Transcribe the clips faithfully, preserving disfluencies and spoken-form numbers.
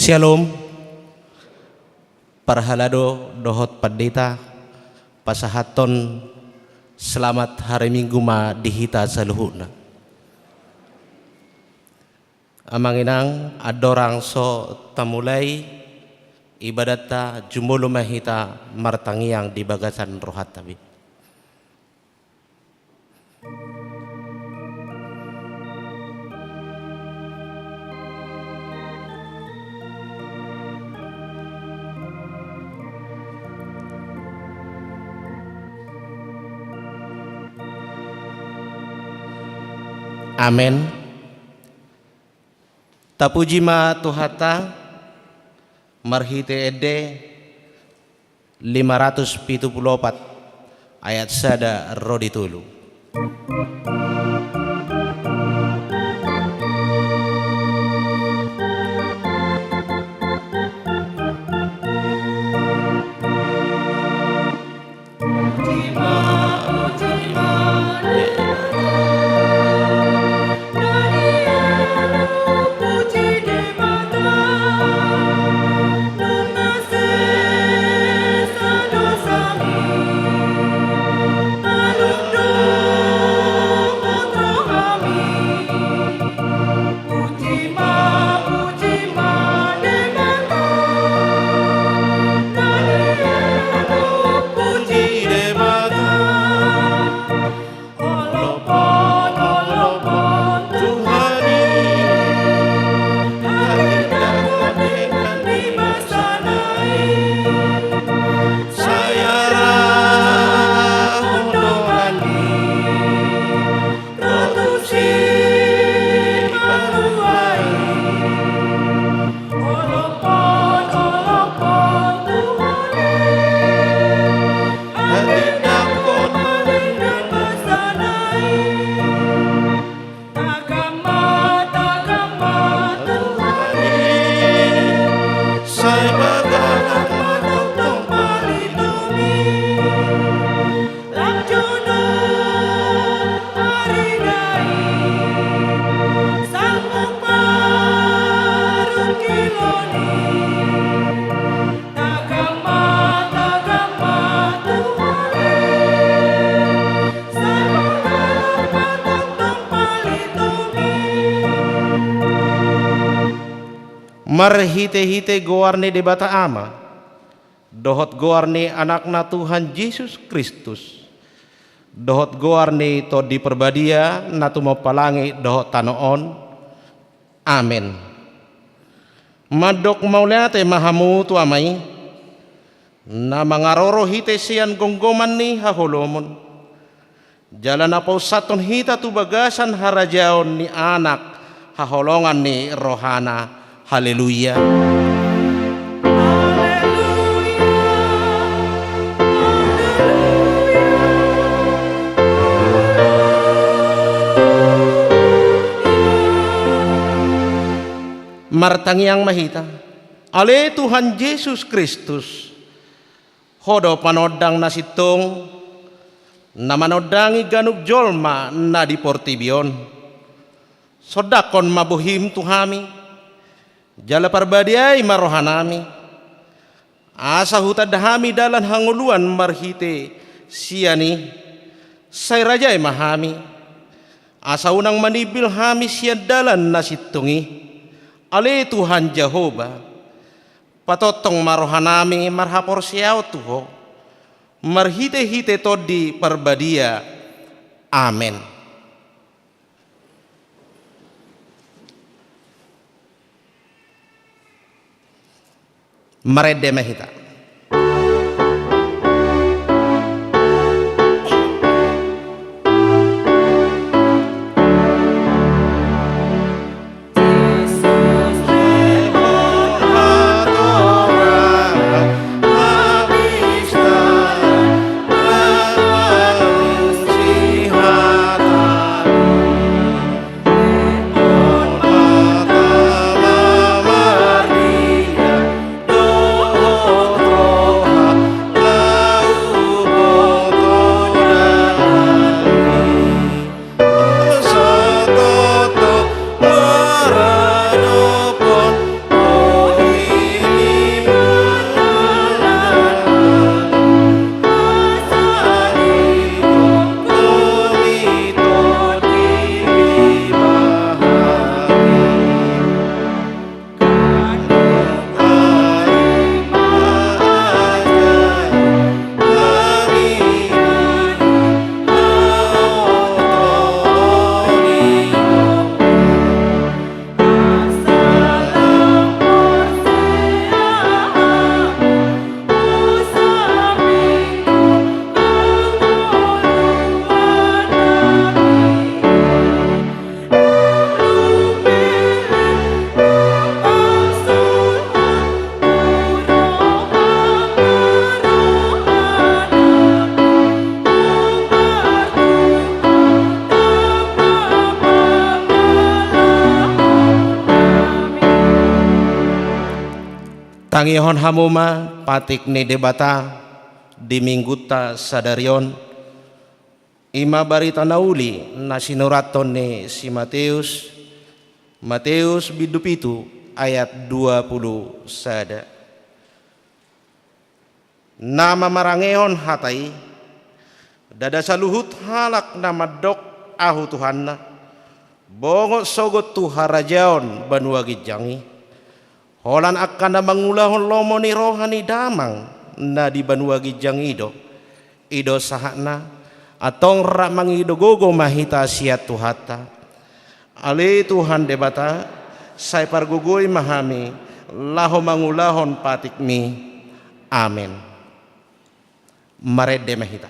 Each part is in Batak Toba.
Syalom. Parhalado dohot pandita, pasahathon selamat hari Minggu ma di hita saluhutna. Amang inang, andorang so tamulai ibadatta, jumolo ma hita martangiang di bagasan rohanta be. Amen. Tapuji ma Tuhanta, marhite ende lima ratus pitu pulu opat ayat sada ro di tolu. Marhite-hite goar ni Debata Ama, dohot goar ni Anakna Tuhan Jesus Kristus, dohot goar ni Tondi Parbadia na tumompa langit dohot tano on. Amen. Mandok mauliate ma hamu tu Ama i, na mangaroro hite sian gomgoman ni haholomon, jala na paussathon hita tu bagasan harajaon ni Anak haholongan ni rohana. Haleluya. Martangiang ma hita. Ale Tuhan Jesus Kristus, Ho do panondang na sintong, na manondangi ganup jolma na di portibi on. Sondanghon ma bohim tu hami, jala parbadiai ma rohanami, asa hutanda hami dalan hangoluan marhite sian i. Sai rajai ma hami, asa unang manimbil hami sian dalan na sintong i. Ale Tuhan Jahowa, patongtong ma rohanami marhaporseaon tu Ho, marhite-hite Tondi Parbadia. Amen. Marende ma hita. Tangihon hamu ma patik ni Debata di Minggunta sadari on. I ma barita na uli na sinurathon ni si Mateus, Mateus bindu pitu ayat dua pulu sada. Na mamarangehon hata i, ndada saluhut halak na mandok ahu Tuhanna, bongot sogot tu harajaon banua ginjang i. Holan angka na mangulahon lomo ni roha ni Damang na di banua ginjang i do. I do sahatna, antong rap mangido gogo ma hita sian Tuhanta. Ale Tuhan Debata, sai pargogoi ma hami laho mangulahon patikmi. Amen. Marende ma hita.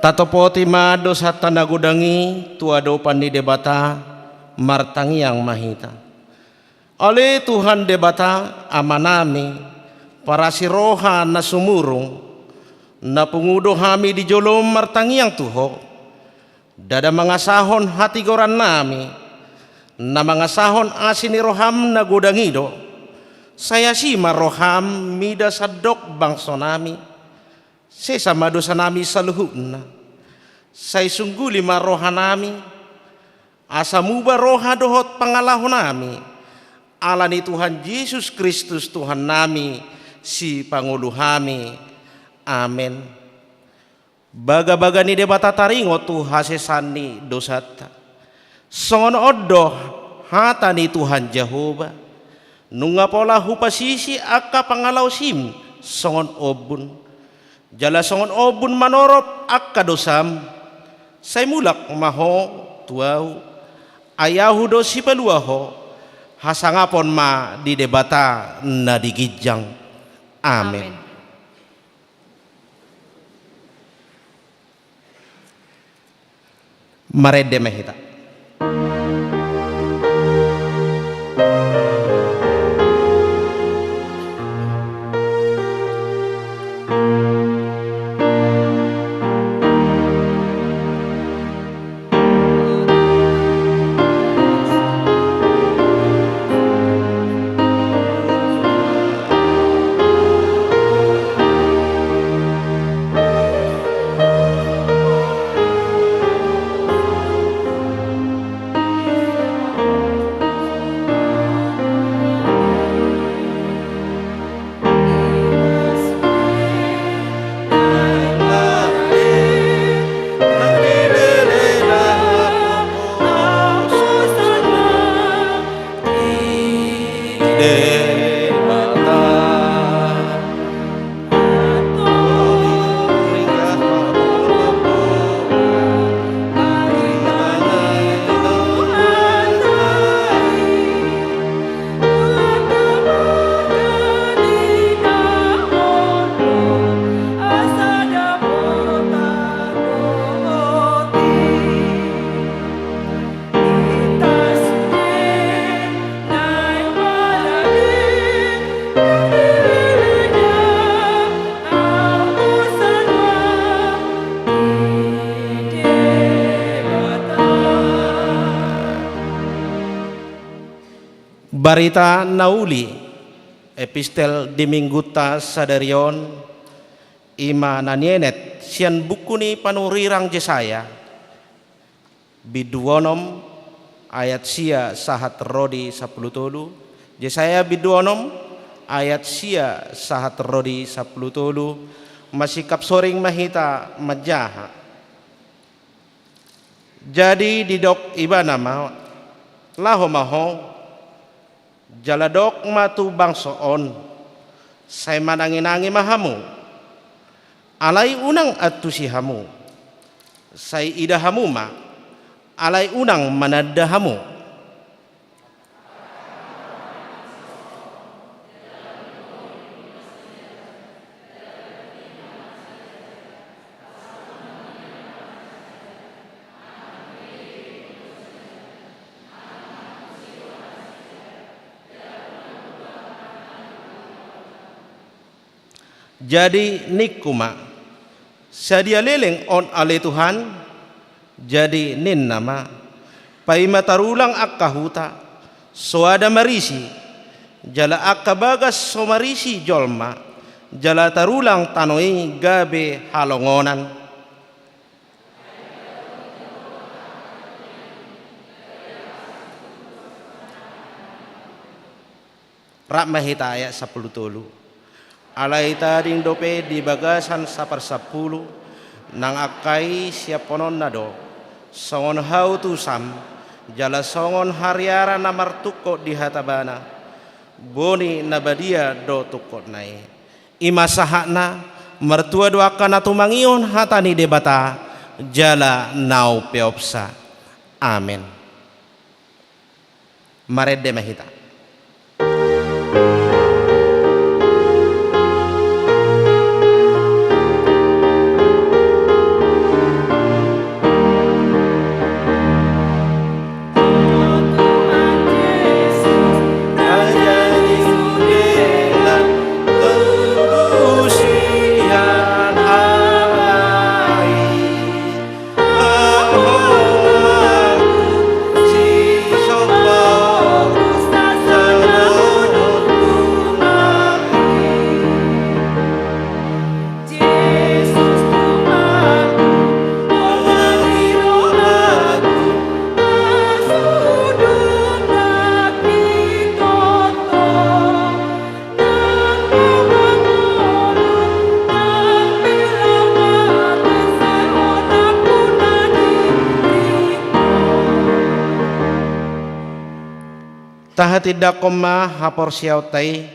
Tatopoti ma dosanta na godang i tu adopan ni Debata, martangiang ma hita. Ale Tuhan Debata, Amanami, parasi roha na sumurung, na pungu do hami di jolom martangiang tu Ho. Ndada mangasahon hatigorannami, na mangasahon asi ni roham na godang i do. Sai asi ma roham mida sandok bangsonami. Sesa ma dosanami saluhutna. Sai sungguli ma rohanami, asa muba roha dohot pangalahonami, ala ni Tuhan Jesus Kristus Tuhannami, Sipangolu hami. Amen. Bagabaga ni Debata taringot tu hasesaan ni dosanta. Songon on do hata ni Tuhan Jahowa: Nunga pola hupasisi angka pangalaosim songon ombun, jala songon ombun manorop angka dosam. Sai mulak ma ho tu Ahu, ai Ahu do sipalua ho. Hasangapon ma di Debata na di ginjang. Amen. Amen. Marende ma hita. Barita na uli, epistel di minggunta sadari on, i ma na nienet sian buku ni panurirang Jesaya, bindu onom ayat sia sahat ro di sampulu tolu. Jesaya bindu onom ayat sia sahat ro di sampulu tolu. Masingkap soring ma hita manjaha. Jadi didok ibana ma: Laho ma ho, jala dok ma tu bangso on: Sai manangi-nangi ma hamu, alai unang antusi hamu. Sai ida hamu ma, alai unang mananda hamu. Jadi ningku ma: Sadia leleng on ale Tuhan? Jadi ninna ma: Paima tarulang angka huta, soada marisi, jala angka bagas so marisi jolma, jala tarulang tano i gabe halongonan. Rap ma hita ayat sampulu tolu. Alai tading dope di bagasan saparsampulu, nang angka i siaphononna do, songon hau tusam, jala songon hariara na martungkot di hatabana, boni na badia do tungkotna i. I ma sahatna. Martua do angka na tumangihon hata ni Debata jala na umpeopsa. Amen. Marende ma hita. Tahatindangkon ma haporseaonta i,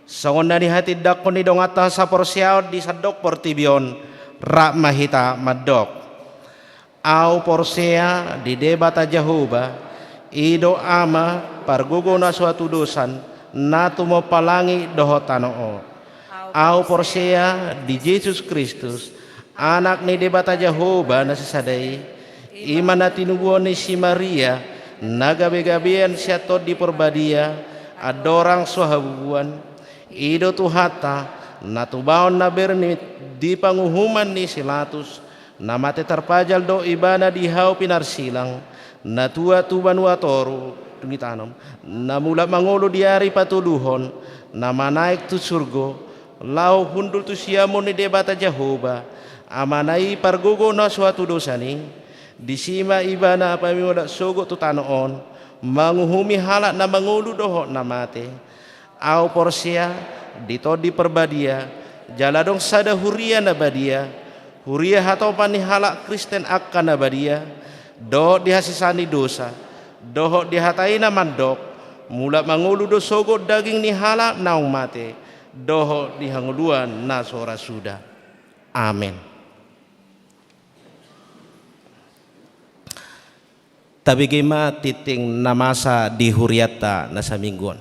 songon na nihatindangkon ni donganta saporseaon di sandok portibi on. Rap ma hita mandok. Ahu porsea di Debata Jahowa, i do Ama pargogo na so hatudosan, na tumompa langit dohot tano on. Ahu porsea di Jesus Kristus, Anak ni Debata Jahowa na sisada i, i ma na tinubuhon ni si Maria, na gabegabean sian Tondi Parbadia, andorang so habubuan. I do Tuhanta, na tubaon na bere ni di panguhuman ni si Latus, na mate tarpajal do ibana di hau pinarsilang, na tuat tu banua toru dung ditanom, na mulak mangolu di ari patoluhon, na manaek tu surgo, laho hundul tu siamun ni Debata Jahowa, Amana i pargogo na so hatudosan i. Disi ma ibana paimulak sogot tu tano on, manguhumi halak na mangolu dohot na mate. Ahu porsea di Tondi Parbadia, jala adong sada huria na badia, huria hatopan ni halak Kristen angka na badia, dohot di hasesaan ni dosa, dohot di hata i na mandok, mulak mangolu do sogot daging ni halak naung mate, dohot di hangoluan na so ra suda. Amen. Tabege ma tingting na masa di hurianta na saminggu on.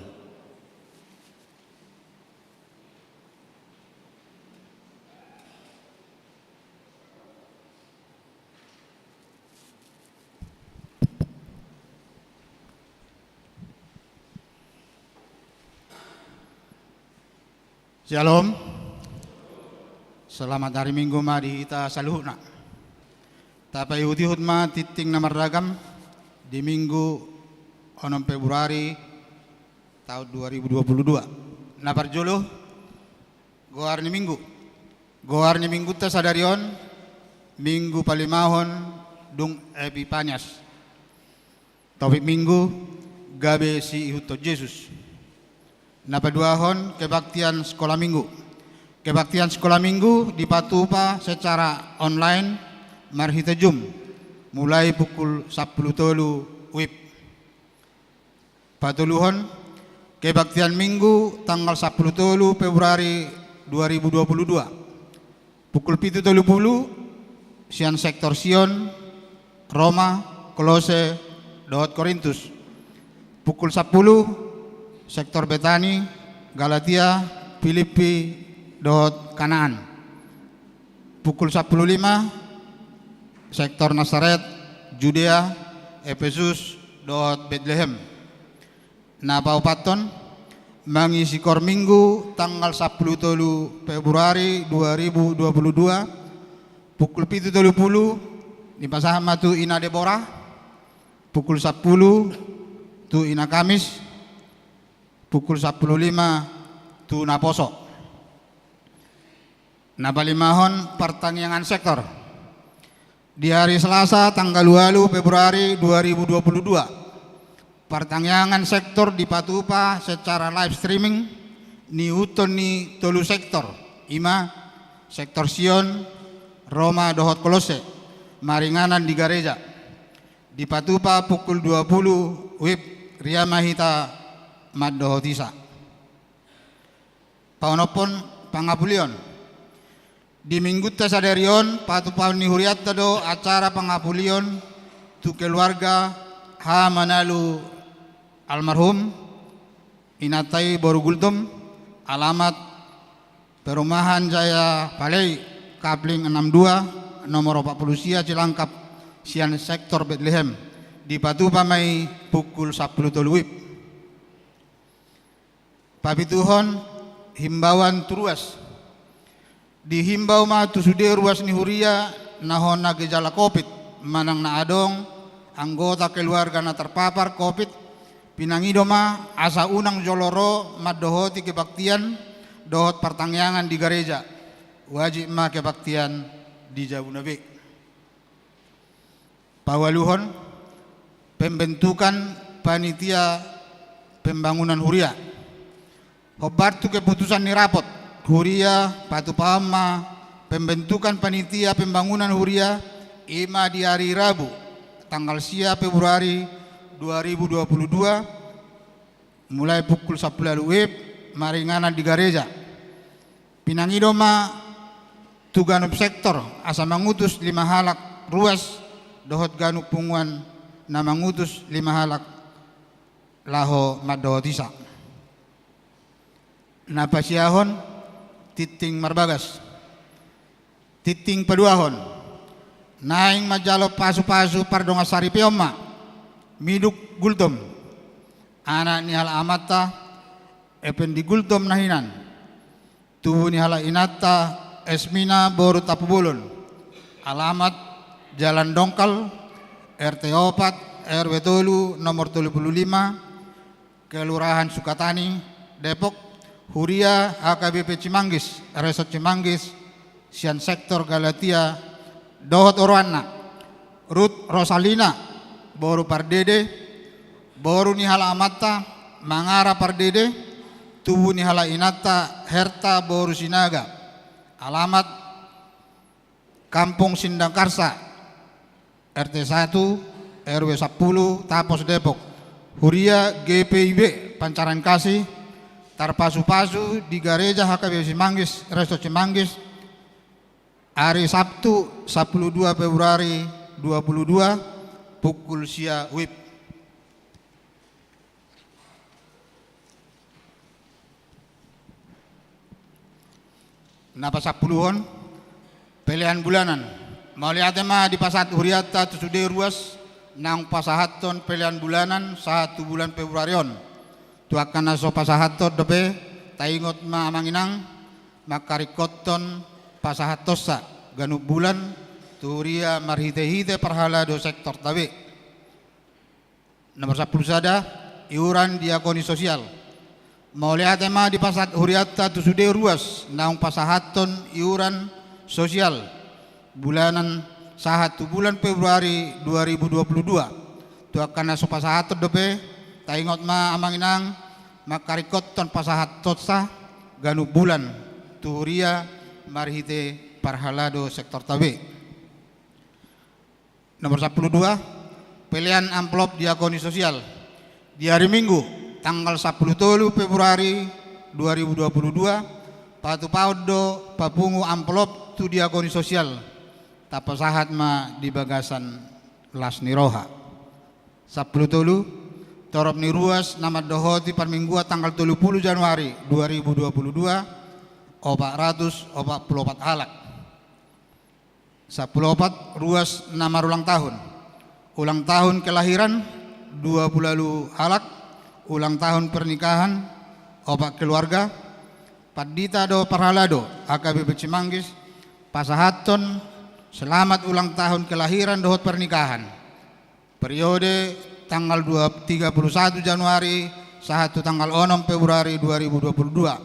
Shalom. Selamat hari Minggu ma di hita saluhutna. Tapaihutihut ma tingting na marragam di Minggu onom Februari tahun dua ribu dua puluh dua. Na parjolo, goar ni minggu. Goar ni minggunta sadari on, minggu palimahon dung Epipanias. Topik minggu, gabe siihuthon Jesus. Na paduahon, kebaktian sekolah minggu. Kebaktian sekolah minggu dipatupa secara online marhite Zoom, mulai pukul sampulu tolu wib. Patoluhon, kebaktian minggu tanggal sampulu tolu Februari dua ribu dua puluh dua. Pukul pitu tolu pulu, sian sektor Sion, Roma, Kolose, dohot Korintus. Pukul sampulu, sektor Betani, Galatia, Pilippi, dohot Kanaan. Pukul sampulu lima, sektor Nasaret, Judea, Epesus, dohot Betlehem. Na paopathon, mangisi koor minggu tanggal sampulu tolu Februari dua ribu dua puluh dua, pukul pitu tolu pulu, dipasahat ma tu Ina Debora, pukul sampulu tu Ina Kamis, pukul sampulu lima tu naposo. Na palimahon, partangiangan sektor. Di hari Selasa tanggal ualu Februari dua ribu dua puluh dua, partangiangan sektor dipatupa secara live streaming niihuthon ni tolu sektor, i ma sektor Sion, Roma dohot Kolose, maringanan di gareja. Dipatupa pukul dua pulu wib, ria ma hita mandohoti sa. Paonomhon, pangapulion. Di minggunta sadari on, patupaon ni hurianta do acara pangapulion tu keluarga Hamanalu almarhum, inanta i boru Gultom, alamat Perumahan Jaya Palei, Kapling enam dua, nomor opat pulu sia, Cilangkap, sian sektor Betlehem. Dipatupa ma i pukul sampulu tolu wib. Papituhon, himbauan tu ruas. Dihimbau ma tu sude ruas ni huria na hona gejala covid, manang na adong anggota keluarga na terpapar covid, pinangido ma asa unang jolo ro mandohoti kebaktian dohot partangiangan di gareja. Wajib ma kebaktian di jabuna be. Paualuhon, pembentukan panitia pembangunan huria. Hombar tu keputusan ni rapot huria, patupaon ma pembentukan panitia pembangunan huria, i ma di ari Rabu, tanggal sia Februari dua ribu dua puluh dua, mulai pukul sampulu ualu wib, maringanan di gareja. Pinangido ma tu ganup sektor asa mangutus lima halak ruas dohot ganup punguan na mangutus lima halak laho mandohoti sa. Na pasiahon, tingting marbagas. Tingting paduahon, naeng manjalo pasupasu pardongansaripeon ma Miduk Gultom, anak ni halak amanta Ependi Gultom na hinan, tubu ni halak inanta Esmina boru Tampubolon, alamat Jalan Dongkal, R T opat, R W tolu, nomor tolu pulu lima, Kelurahan Sukatani, Depok, huria H K B P Cimanggis, Resort Cimanggis, sian sektor Galatia, dohot oroanna, Rut Rosalina boru Pardede, boru ni halak amanta Mangara Pardede, tubu ni halak inanta Herta boru Sinaga, alamat Kampung Sindangkarsa, R T satu, R W sampulu, Tapos, Depok. Huria G P I B Pancaran Kasih, tarpasupasu di gareja H K B P Cimanggis, Resort Cimanggis, ari Sabtu, sampulu dua Februari dua puluh dua, pukul sia wib. Na pasampuluhon, pelean bulanan. Mauliate ma dipasahat hurianta tu sude ruas naung pasahathon pelean bulanan sahat tu bulan Februari on. Tu angka na so pasahathon dope, taingot ma amang inang, mangkaringkothon pasahathonsa ganup bulan tu huria marhitehite parhalado sektorta be. Nomor sampulu sada, iuran diakoni sosial. Mauliate ma di pasahat hurianta tu sude ruas naung pasahathon iuran sosial bulanan sahat tu bulan Februari dua ribu dua puluh dua. Tu angka na so pasahathon dope, taingot ma amang inang, mangkaringkothon pasahathonsa ganup bulan tu huria marhite parhalado sektorta B. Nomor sampulu dua, pelean amplop diakoni sosial. Di ari Minggu, tanggal sampulu tolu Februari dua ribu dua puluh dua, patupaon do papungu amplop tu diakoni sosial. Tapasahat ma di bagasan las ni roha. Sampulu tolu, torop ni ruas na mandohoti parmingguan tanggal tolu pulu Januari dua ribu dua puluh dua, opat ratus opat pulu opat halak. Sampulu opat, ruas na marulang tahun. Ulang tahun kelahiran, dua pulu ualu halak. Ulang tahun pernikahan, opat keluarga. Pandita dohot parhalado, H K B P Cimanggis, pasahathon selamat ulang tahun kelahiran dohot pernikahan. Periode tanggal dua, tiga pulu satu Januari sahat tu tanggal onom Februari dua ribu dua puluh dua.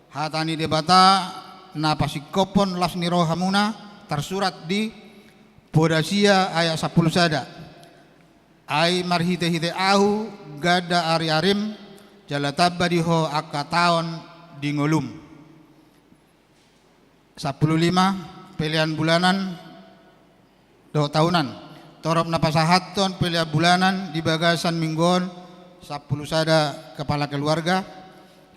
Hata ni Debata na pasingkophon las ni rohamuna tarsurat di Poda sia ayat sampulu sada. Ai marhite-hite ahu ganda ari-arim, jala tamba di ho angka taon di ngolum. Sampulu lima, pelean bulanan dohot tahunan. Torop na pasahathon pelean bulanan di bagasan minggu on, sampulu sada kepala keluarga,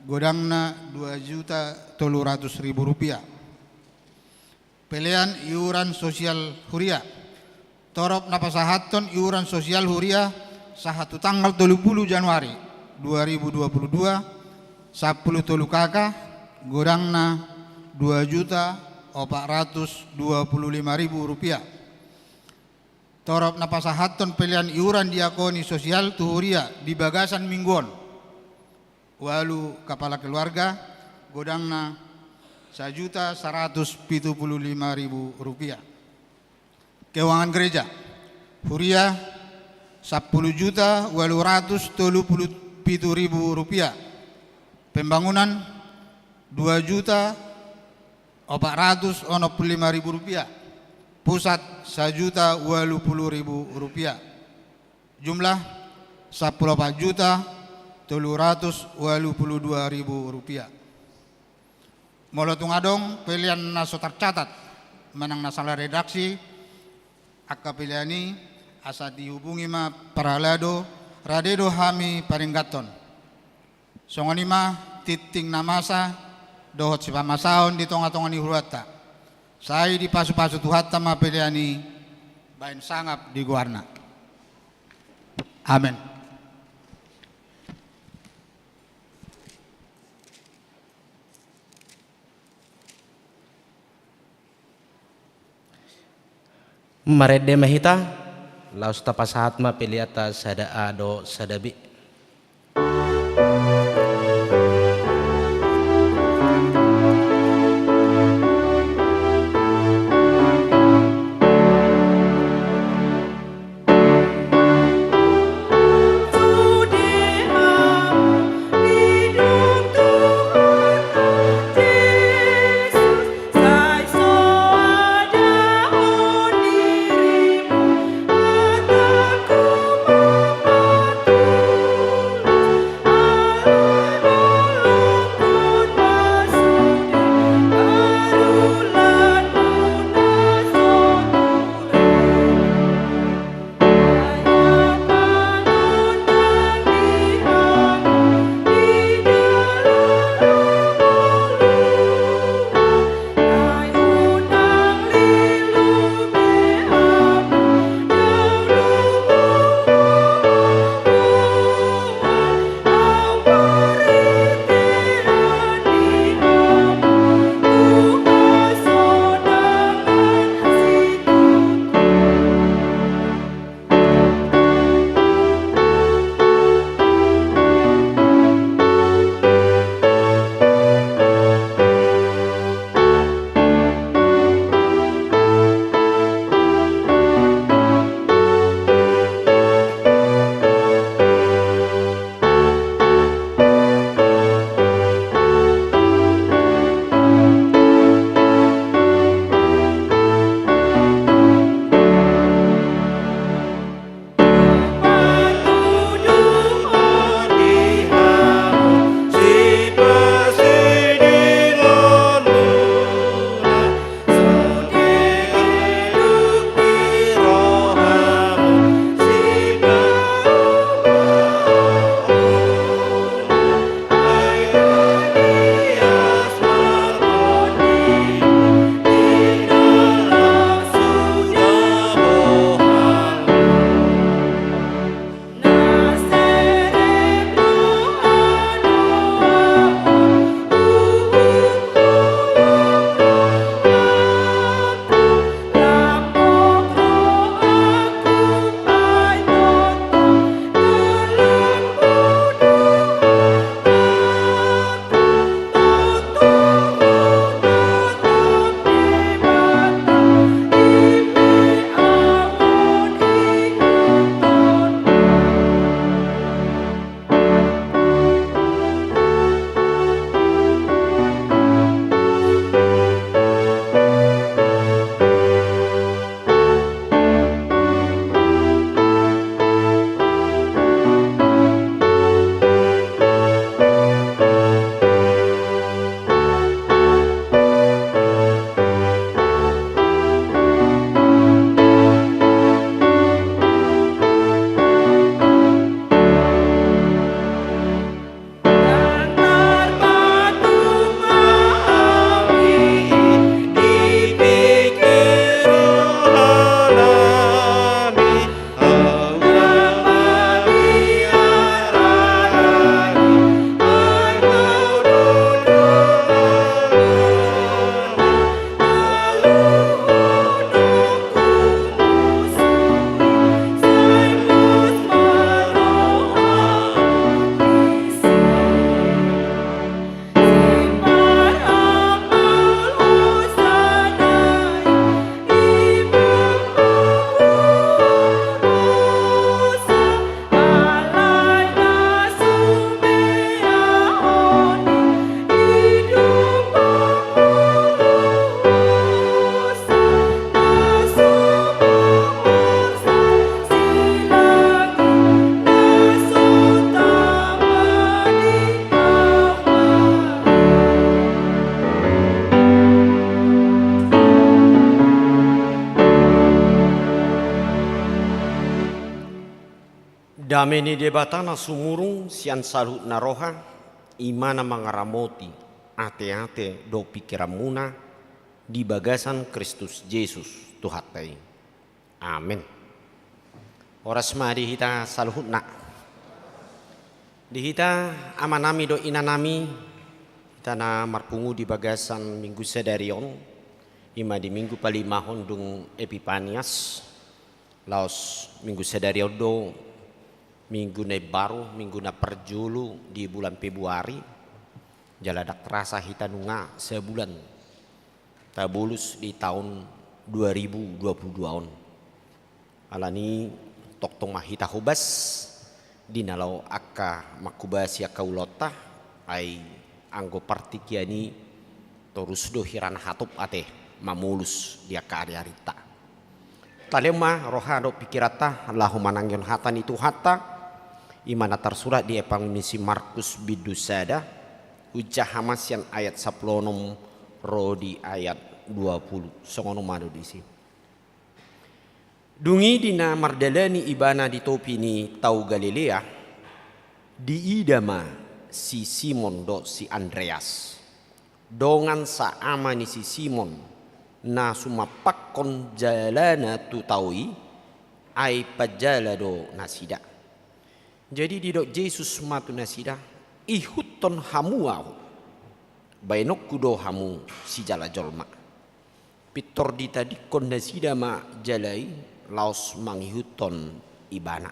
godangna dua juta tolu ratus ribu rupiah. Pelean iuran sosial huria. Torop na pasahathon iuran sosial huria sahat tu tanggal tolu pulu Januari dua ribu dua puluh dua, sampulu tolu K K, godangna dua juta opat ratus dua pulu lima ribu rupiah. Torop na pasahathon pelean iuran diakoni sosial tu huria di bagasan minggu on, ualu kepala keluarga, godangna sajuta saratus pitu pulu lima ribu rupiah. Keuangan gereja, huria, sampulu juta ualu ratus tolu pulu pitu ribu rupiah. Pembangunan, dua juta opat ratus onom pulu lima ribu rupiah. Pusat, sajuta ualu pulu ribu rupiah. Jumlah, sampulu opat juta tolu ratus ualu pulu dua ribu rupiah. Molo tung adong pelean na so tarcatat manang na sala redaksi angka pelean i, asa dihubungi ma parhalado, rade do hami paringgathon. Songon i ma tingting na masa dohot sipamasaon di tonga-tonga ni huroanta. Sai dipasu-pasu Tuhanta ma pelean i baen sangap di goarna. Amen. Marende ma hita, laos tapasahat ma peleanta sada A dohot sada B. Dame ni Debata na sumurung sian saluhutna roha, i ma na mangaramoti ateate dohot pingkiranmuna di bagasan Kristus Jesus Tuhanta i. Amen. Horas ma di hita saluhutna. Di hita amanami dohot inanami, hita na marpungu di bagasan minggu sadari on, i ma di minggu palimahon dung Epipanias, laos minggu sadari on do minggu na imbaru, minggu na parjolo di bulan Februari, jala ndang rasa hita nunga sabulan tabolus di taon dua ribu dua puluh dua on. Alani tongtong ma hita hobas di na laho angka manghobasi angka ulaonta, ai anggo partingkian i torus do hira na hatop ate mamolus di angka ariarinta. Talehon ma roha dohot pingkiranta laho manangihon hata ni Tuhanta, i ma na tarsurat di Evangelium ni si Markus bindu sada, hujaha ma sian ayat sampulu onom ro di ayat dua puluh. Songon on ma do disi. Dung i di na mardalani ibana di topi ni Tao Galilea, diida ma si Simon dohot si Andreas, dongan saama ni si Simon, na sumampakkon jalana tu tao i, ai panjala do nasida. Jadi didok Jesus ma tu nasida, ihuthon hamu ahu, baenonku do hamu sijala jolma. Pintor ditadingkon nasida ma jala i laos mangihuthon ibana.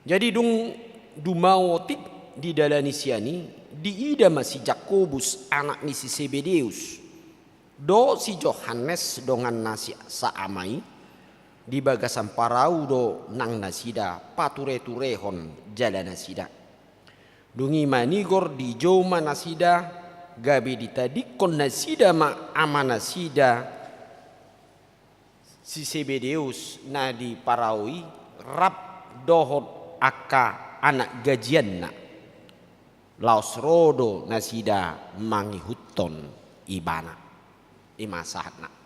Jadi dung dumao otik di dalan ni sian i, diida ma si Jakobus anak ni si Sebedeus, dohot si Johannes donganna si saama i, di bagasan parau do nang nasida patureturehon jala nasida. Dung i manigor dijou ma nasida, gabe ditadingkon nasida ma ama nasida si Sebedeus na di parau i, rap dohot angka anak gajianna. Laos ro do nasida mangihuthon ibana. I ma sahatna.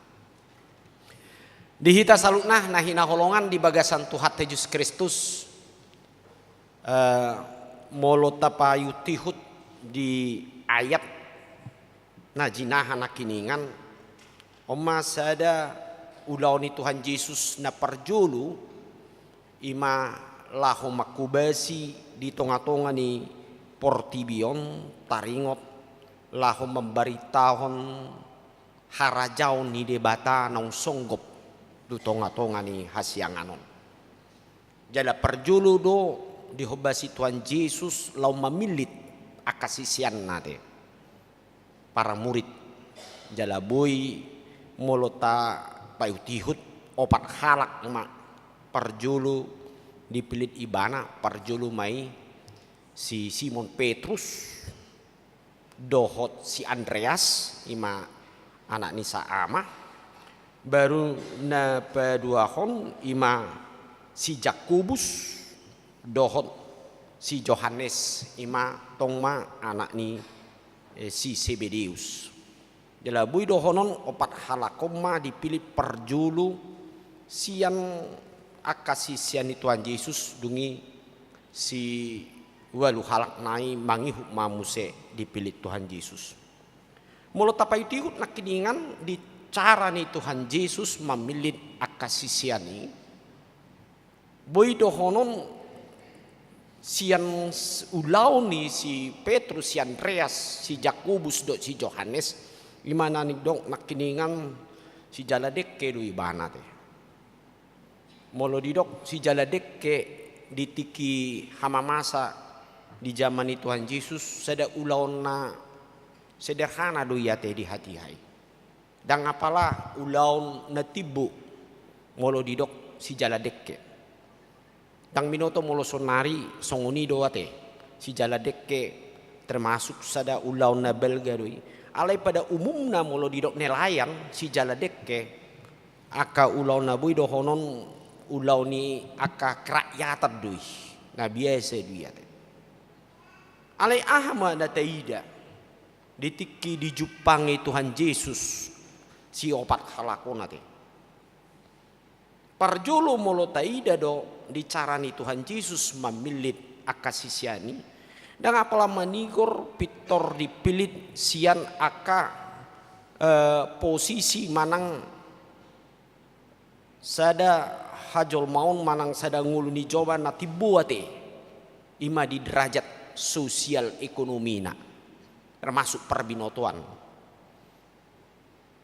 Di hita saluhutna na hinaholongan di bagasan Tuhanta Jesus Kristus, eh, molo tapaihutihut di ayat na jinaha nangkiningan, on ma sada ulaon ni Tuhan Jesus na parjolo, i ma laho manghobasi di tongatonga ni portibi on, taringot laho mambaritahon harajaon ni Debata naung songgop tu tongatonga ni hasiangan on. Jala parjolo do dihobasi Tuhan Jesus laho mamillit angka siseanna ate, para murid. Jala boi molo tapaihutihut, opat halak ma parjolo dipillit ibana, parjolo ma i si Simon Petrus, dohot si Andreas, i ma anak ni saama. Baru na paduahon i ma si Jakobus, dohot si Johannes, i ma tong ma anak ni, eh, si Sebedeus. Jala boi dohonon opat halak on ma dipillit parjolo sian angka sisean ni Tuhan Jesus, dung i si ualu halak nai mangihut ma muse dipillit Tuhan Jesus. Molo tapaihutihut nangkiningan di cara ni Tuhan Jesus mamillit angka sisean i, boi dohonon sian s-, ulaon ni si Petrus, si Andreas, si Jakobus dohot si Johannes, i ma na nidok nangkiningan sijala dengke do ibana ate. Molo didok sijala dengke di tingki hamamasa di jaman ni Tuhan Jesus, sada ulaon na sederhana do i ate di hatiha i. Ndang apala ulaon na timbo molo didok sijala dengke. Ndang binoto molo saonari songon i do ate, sijala dengke termasuk sada ulaon na balga do i. Alai pada umumna molo didok nelayan, sijala dengke angka ulaon na boi dohonon ulaon ni angka kerakyatan do i, na biasa do i ate. Alai aha ma na taida di tingki dijumpangi Tuhan Jesus si opat halak on ate? Parjolo molo taida do di cara ni Tuhan Jesus mamillit angka sisean i, ndang apala manigor pintor dipillit sian angka, eh, posisi manang sada hajolmaon manang sada ngolu ni jolma na timbo ate, i ma di derajat sosial ekonomina, termasuk parbinotoan.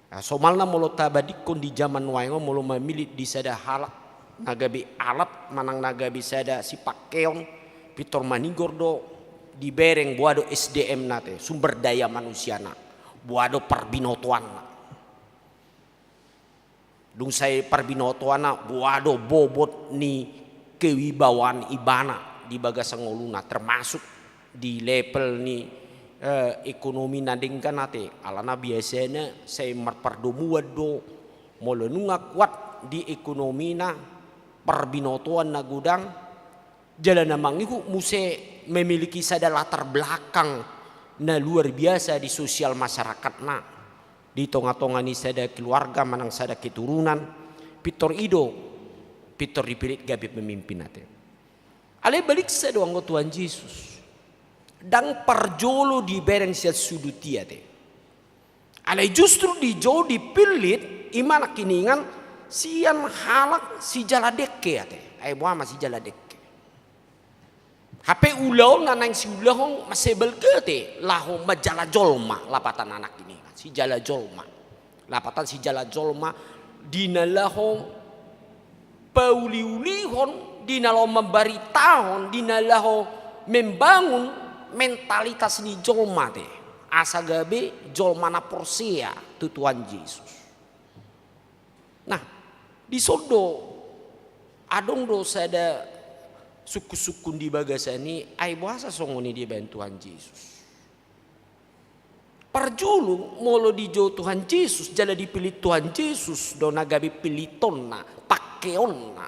Nah, somalna molo tabandingkon di jaman nuaeng on, molo mamillit di sada halak na gabe alat manang na gabe sada sipangkeon, pintor manigor do dibereng boha do S D M na ate, sumber daya manusiana, boha do parbinotoanna. Dung sae parbinotoanna, boha do bobot ni kewibawaan ibana di bagasan ngoluna, termasuk di level ni, eh, ekonomi na denggan ate. Alana biasana sai marpardomuan do, molo nunga kuat di ekonomina, parbinotoan na godang, jala na mangihut muse memiliki sada latar belakang na luar biasa di sosial masyarakatna, di tonga-tonga ni sada keluarga manang sada keturunan, pintor i do, pintor dipillit gabe pemimpin ate. Alai baliksa do anggo Tuhan Jesus, ndang parjolo dibereng sian sudut i ate. Alai justru dijou dipillit, i ma nangkiningan, sian halak sijala dengke ate. Ai boha ma sijala dengke? Hape ulaonna naeng siulahon mansai balga ate, laho manjala jolma, lapatan nangkiningan, sijala jolma. Lapatan sijala jolma, di na laho pauliulihon, di na laho mambaritahon, di na laho membangun mentalitas ni jolma ate, asa gabe jolma na porsea tu Tuhan Jesus. Nah, dison do adong do sada sungkun-sungkun di bagasan i, ai boasa songon i dibaen Tuhan Jesus? Parjolo molo dijou Tuhan Jesus jala dipillit Tuhan Jesus do na gabe pillitonna, pangkeonna.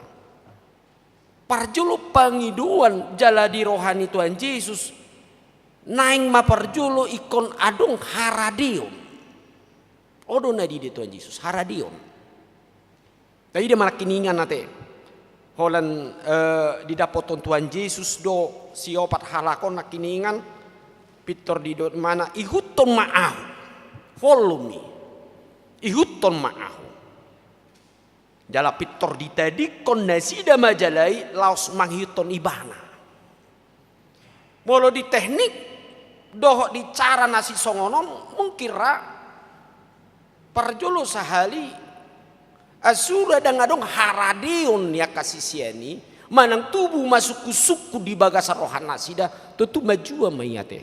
Parjolo pangidoan jala di roha ni Tuhan Jesus, naeng ma parjolo ingkon adong haradeon. On do na diida Tuhan Jesus, haradeon. Taida ma nangkiningan ate. Holan, eh, didapothon Tuhan Jesus do siopat halak on nangkiningan, pintor didok ibana, ihuthon ma ahu. Follow me. Ihuthon ma ahu. Jala pintor ditadingkon nasida ma jala i laos mangihuthon ibana. Molo di teknik dohot di cara na sisongon on, mungkin ra parjolo sahali, asura ndang adong haradeon ni angka sisean i, manang tubu ma sungkun-sungkun di bagasan roha nasida, tontu manjua ma i ate.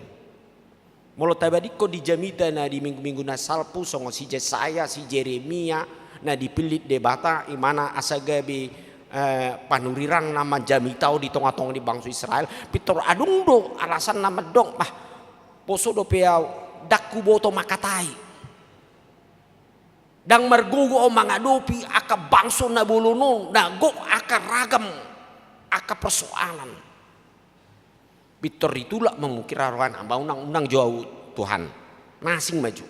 Molo tabandingkon di jamita na di minggu-minggu na salpu, songon si Jesaya, si Jeremia, na dipillit Debata, ibana asa gabe, eh, panurirangna manjamitahon di tonga-tonga ni bangso Israel, pintor adong do alasanna mandok, bah, poso dope ahu, ndang huboto mangkatai. Ndang margogo ahu mangadopi angka bangso na bolon on, na gok angka ragam angka persoalan. Pintor ditulak ma mungkin ra rohana, bah, unang, unang jo ahu Tuhan. Na asing ma jo.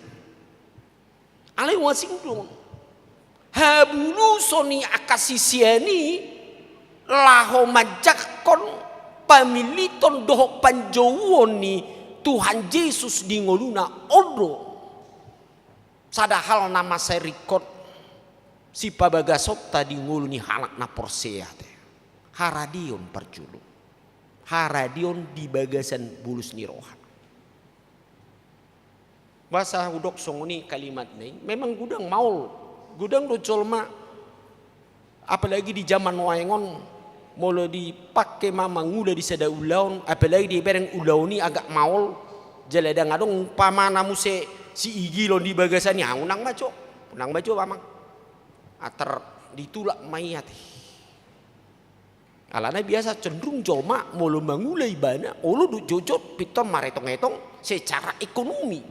Alai unang asing do. Habuluson ni angka sisean i laho manjangkon pamilliton dohot panjouon ni Tuhan Jesus di ngoluna, on do sada hal na mansai ringkot sipabagasonta di ngolu ni halak na porsea ate. Haradeon parjolo. Haradeon di bagasan bolus ni roha. Boasa hudok songon i kalimatna i, memang godang maol. Godang do jolma, apalagi di jaman nuaeng on, molo dipangke ma mangula di sada ulaon, apalagi dibereng ulaon i agak maol, jala ndang adong umpamana muse siigilon di bagasan i, ah, unang ma jo, unang ma jo amang. Atar ditulak ma i ate. Alana biasa cenderung jolma molo mangula ibana, olo do jotjot pintor maretong-etong secara ekonomi,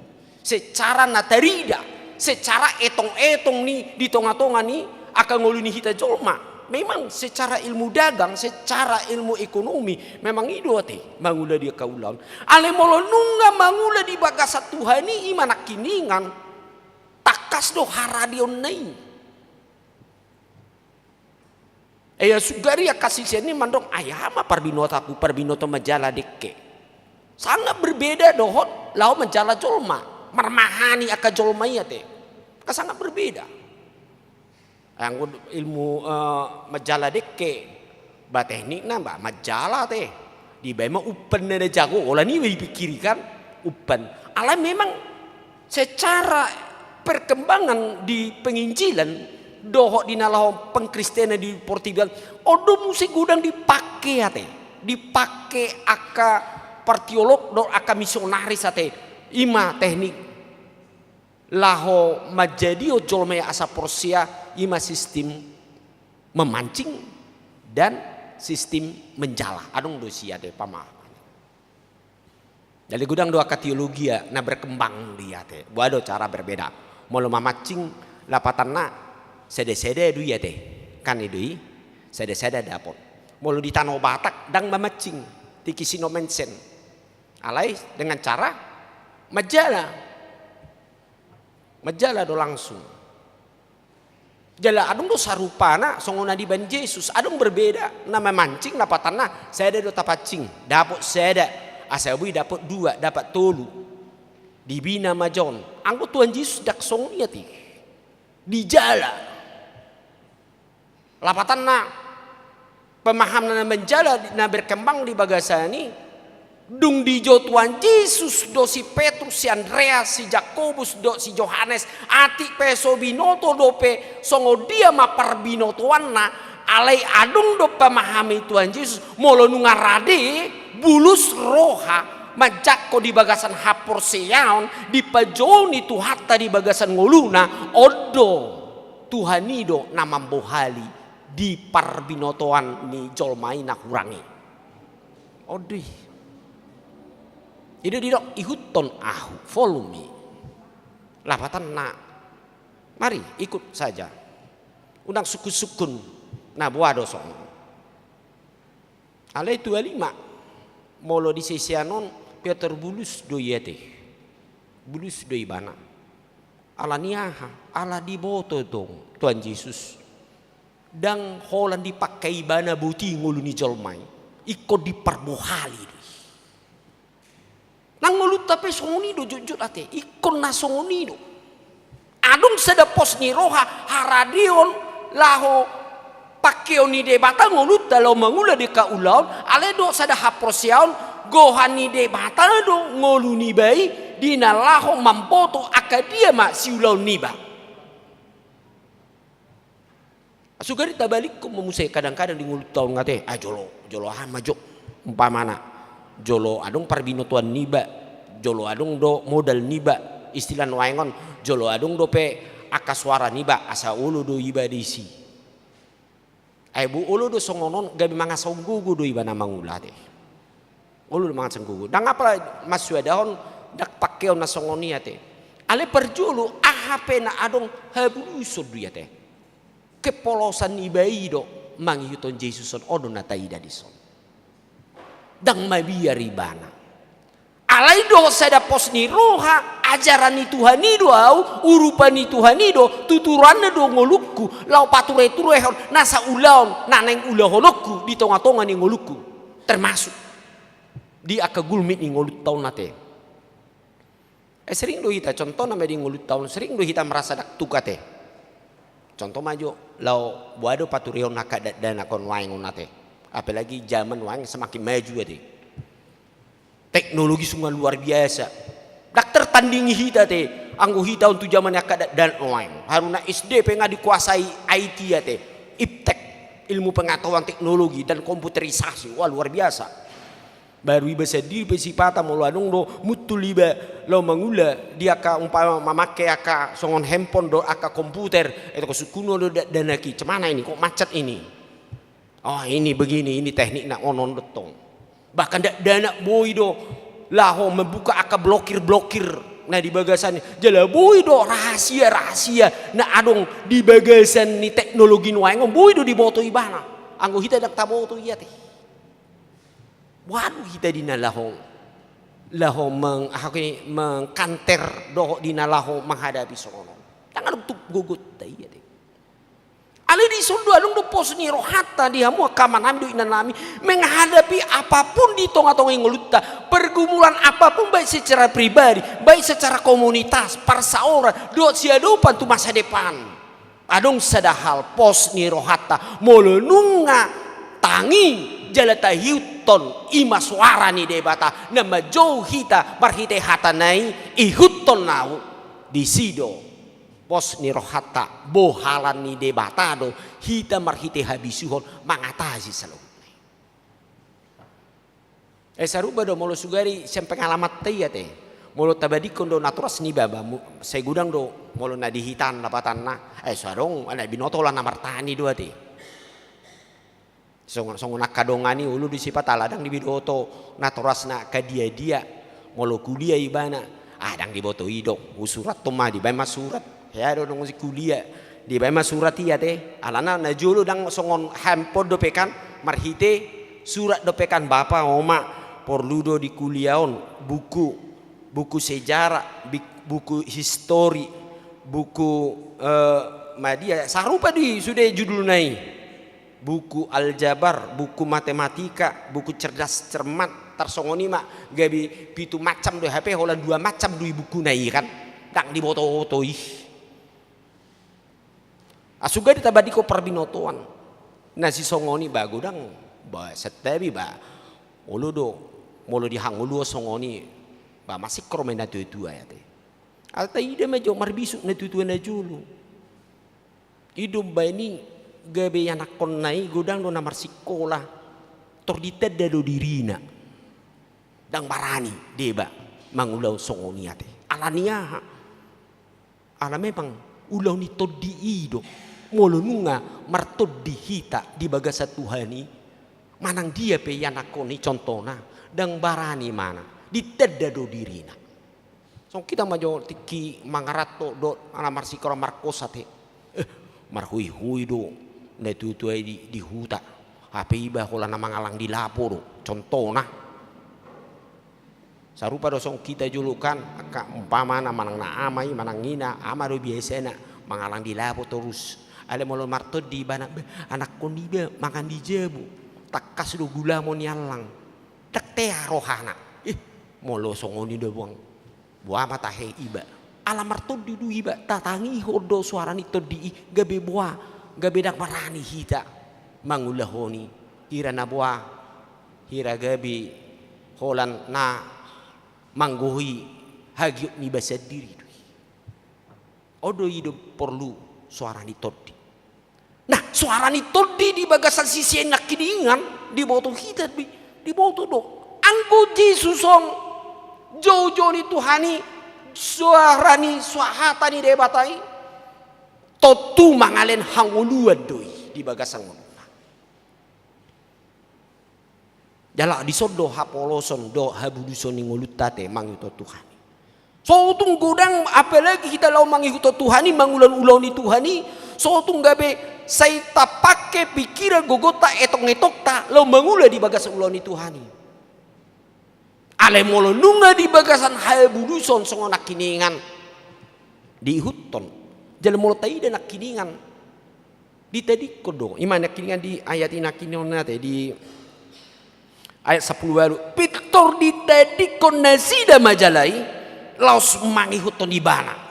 secara na tarida, secara etong-etong ni di tonga-tonga ni angka ngolu ni hita jolma. Memang secara ilmu dagang, secara ilmu ekonomi, memang i do ate mangula di angka ulaon. Alai molo nunga mangula di bagasan Tuhan i, i ma nangkiningan, tangkas do haradeonna i. Ia sugari angka sisean i mandok, ai aha ma parbinotoanku, parbinoto manjala dengke. Sangat berbeda dohot laho manjala jolma, marmahani angka jolma i ate. Angka sangat berbeda. Anggo ilmu, eh, manjala dengke, ba teknikna ba manjala ate. Dibaen ma umpan na jago, holan i dipikiri kan, umpan. Alai memang secara perkembangan di penginjilan dohot di na laho pengkristenan di portibi on, on do muse godang dipake ate, dipake angka parteolog dohot angka misionaris ate. I ma teknik laho manjadihon jolma i asa porsea, i ma sistem memancing dan sistem menjala. Adong do disi ate pamahaman. Jadi godang do angka teologia na berkembang di ate. Boha do cara berbeda. Molo mamancing lapatanna sada-sada do i ate. Kan i do i, sada-sada dapot. Molo di Tano Batak ndang mamancing, tingki si no mansen. Alai dengan cara manjala. Manjala do langsung. Jala adong do sarupana songon na dibaen Jesus, adong berbeda. Na mamancing lapatanna, sada do tapancing, dapot sada. Asa boi dapot dua, dapot tolu. Dibina ma jo on. Anggo Tuhan Jesus ndang songon i ate. Dijala. Lapatanna, pemahaman na manjala na berkembang di bagasan i, dung dijou Tuhan Jesus do si Petrus, si Andreas, si Jakobus dohot si Johannes, atik pe so binoto dope songon dia ma parbinotoanna, alai adong do pemahaman ni Tuhan Jesus, molo nunga rade, bulus roha, manjangkon di bagasan haporseaon, di pajou ni Tuhanta di bagasan ngoluna, on do Tuhan i do na mambohali di parbinotoan ni jolma i na hurang i. On do i. I do didok, ihuthon ahu, follow me. Lapatanna, mari, ikut saja. Unang sungkun-sungkun, na boha do songon. Alai tu alima, molo di sisean on, Piotr bulus do i ate. Bulus do ibana. Ala ni aha? Ala diboto do Tuhan Jesus. Ndang holan dipangke ibana boti ngolu ni jolma i. Ingkon diparbohali do i. Nang ngolunta pe songon i do jotjot ate. Ingkon na songon i do. Adong sada pos ni roha, haradeon, laho pangkeon ni Debata ngolunta laho mangula di angka ulaon, alai dohot sada haporseaon, gohan ni Debata do ngolu niba i, di na laho mamboto angka dia ma siulaon niba. Sugari tabalikkon ma muse kadang-kadang di ngolunta on ate, ah, jolo, jolo aha ma jo, umpamana, jolo adong parbinotoan niba, jolo adong do modal niba, istilah nuaeng on, jolo adong dope angka soara niba, asa olo do iba disi. Ai boi olo do songon on, gabe mangasahon gogo do iba na mangula ate. Olo do mangasahon gogo. Ndang apala mansuadahon, ndang pangkeon na songon i ate. Alai parjolo, aha pe na adong habuluson do i ate. Kepolosan niba i do mangihuthon Jesus on, on do na taida dison. Ndang mabiar ibana. Alai dohot sada pos ni roha, ajaran ni Tuhan i do au, urupan ni Tuhan i do, tuturanna do ngolungku, laho pature-turehon nasa ulaon na naeng ulahononku di tonga-tonga ni ngolungku, termasuk di angka gulmit ni ngolunta on ate. Eh, sering do hita, contohna ma di ngolunta on, sering do hita merasa ndang tuk ate. Contoh ma jo, laho boha do paturehon angka dakdanak on nuaeng on ate. Apalagi zaman nuaeng semakin maju ate. Teknologi sungguhan luar biasa. Ndang tertandingi hita ate. Anggo hita on tu zaman ni angka dakdanak nuaeng. Haruna S D pe nga dikuasai I T ate. Iptek, ilmu pengetahuan teknologi dan komputerisasi. Wah, luar biasa. Baru iba sandiri pe sipata molo adong do muncul iba laho mangula di angka umpama mamangke angka songon handphone do angka komputer, eto ko sungkun do dakdanak i, cemana ini, kok macet ini. Oh, ini begini, ini teknikna, on on do tong. Bahkan dakdanak boi do laho membuka angka blokir-blokir na di bagasan i. Jala boi do rahasia-rahasia na adong di bagasan ni teknologi nuaeng on boi do diboto ibana. Anggo hita ndang taboto i ate. Boha do hita di na laho, laho meng-, aha ke, mengkanter dohot di na laho menghadapi songon on. Ndang adong tuk gogonta i ate. Alai di Songon do adong do pos ni rohanta di hamu angka amanami dohot inanami, menghadapi apapun di tonga-tonga ni ngolunta, pergumulan apapun, baik secara pribadi, baik secara komunitas, parsaoran, dohot siadopan tu masa depan. Adong sada hal pos ni rohanta, molo nunga tangi jala taihuthon i ma soara ni Debata, na manjou hita marhite hatana i, ihuthon ahu, disi do pos ni rohanta, bohalan ni Debata do hita marhite habisuhon mangatasi saluhutna i. Eh, sarupa do molo sugari sian pengalamanta i ate. Molo tabadingkon do natoras niba, ba mu-, sai godang do molo na di hita an lapatanna, eh, so adong anak binoto holan na martani do ate. Songon, songon angka dongan i, olo do sipat ala ndang diboto natorasna angka dia-dia. Molo kuliah ibana, ah, ndang diboto i do, husurathon ma, dibaen ma surat. Hea do dongan si kuliah, dibaen ma surat i ate. Alana najolo ndang songon handphone dope kan, marhite surat dope kan, bapa, oma, porlu do di kuliah on buku, buku sejarah, bik-, buku histori, buku, eh, ma dia, sarupa do i sude judulna i. Buku aljabar, buku matematika, buku cerdas cermat, tarsongon i ma, gabe pitu macam do i, hape holan dua macam do i bukuna i kan, ndang diboto-boto i. Asuga di tabadingkon parbinotoan na sisongon i, ba godang, ba santabi, ba olo do molo di hangoluan songon i, ba masingkop ma i na tua-tua i ate. Alai taida ma jo marbisuk na tua-tua najolo. I do umbaen i gabe ianakkonna i godang do na marsikola, tor ditanda do dirina. Ndang barani deba mangulahon songon i ate. Ala ni aha? Ala memang ulaon ni tondi i do. Molo nunga martondi hita di bagasan Tuhan i, manang dia pe ianakkon i contohna, ndang barani ibana, ditanda do dirina. Songon hita ma jo tingki mangaranto dohot ala marsikola markosa ate. Eh, marhoi-hoi do na tua-tua i di, di huta. Hape iba holan na mangallang di lapo do, contohna. Sarupa do songon hita jolo kan, angka umpamana manang na ama i, manang ina, ama do biasana mangallang di lapo torus. Alai molo martondi ibana, beh, anakkon iba mangan di jabu, tangkas do gulamo niallang. Ndang tea rohana. Ih, molo songon i do buang. Boha ma tahe iba. Ala martondi do iba, tatangihon do soara ni tondi i, gabe boha, gabe ndang barani hita mangulahon i. Hira na boha, hira gabe holan na manggohi hagiot niba sandiri do i. On do i do porlu soara ni tondi. Nah, soara ni tondi di bagasan sisean nangkiningan, diboto hita do i, diboto do. Anggo Jesus on, jou-jou ni Tuhan i, soara ni, soara hata ni Debata i, tontu mangalehon hangoluan do i di bagasan ngoluna. Jala dison do hapoloson dohot habuluson ni ngolunta ate mangihuthon Tuhan i. So tung godang, apalagi hita laho mangihuthon Tuhan i, mangulahon ulaon ni Tuhan i, so tung gabe sai tapangke pikiran, gogonta, etong-etongta laho mangula di bagasan ulaon ni Tuhan i. Alai molo nunga di bagasan habuluson songon nangkiningan diihuthon. Jala molo taida nangkiningan ditadingkon do. I ma nangkiningan di ayat i nangkiningan ate, di ayat sampulu ualu. Pintor ditadingkon nasida ma jala i laos mangihuthon ibana.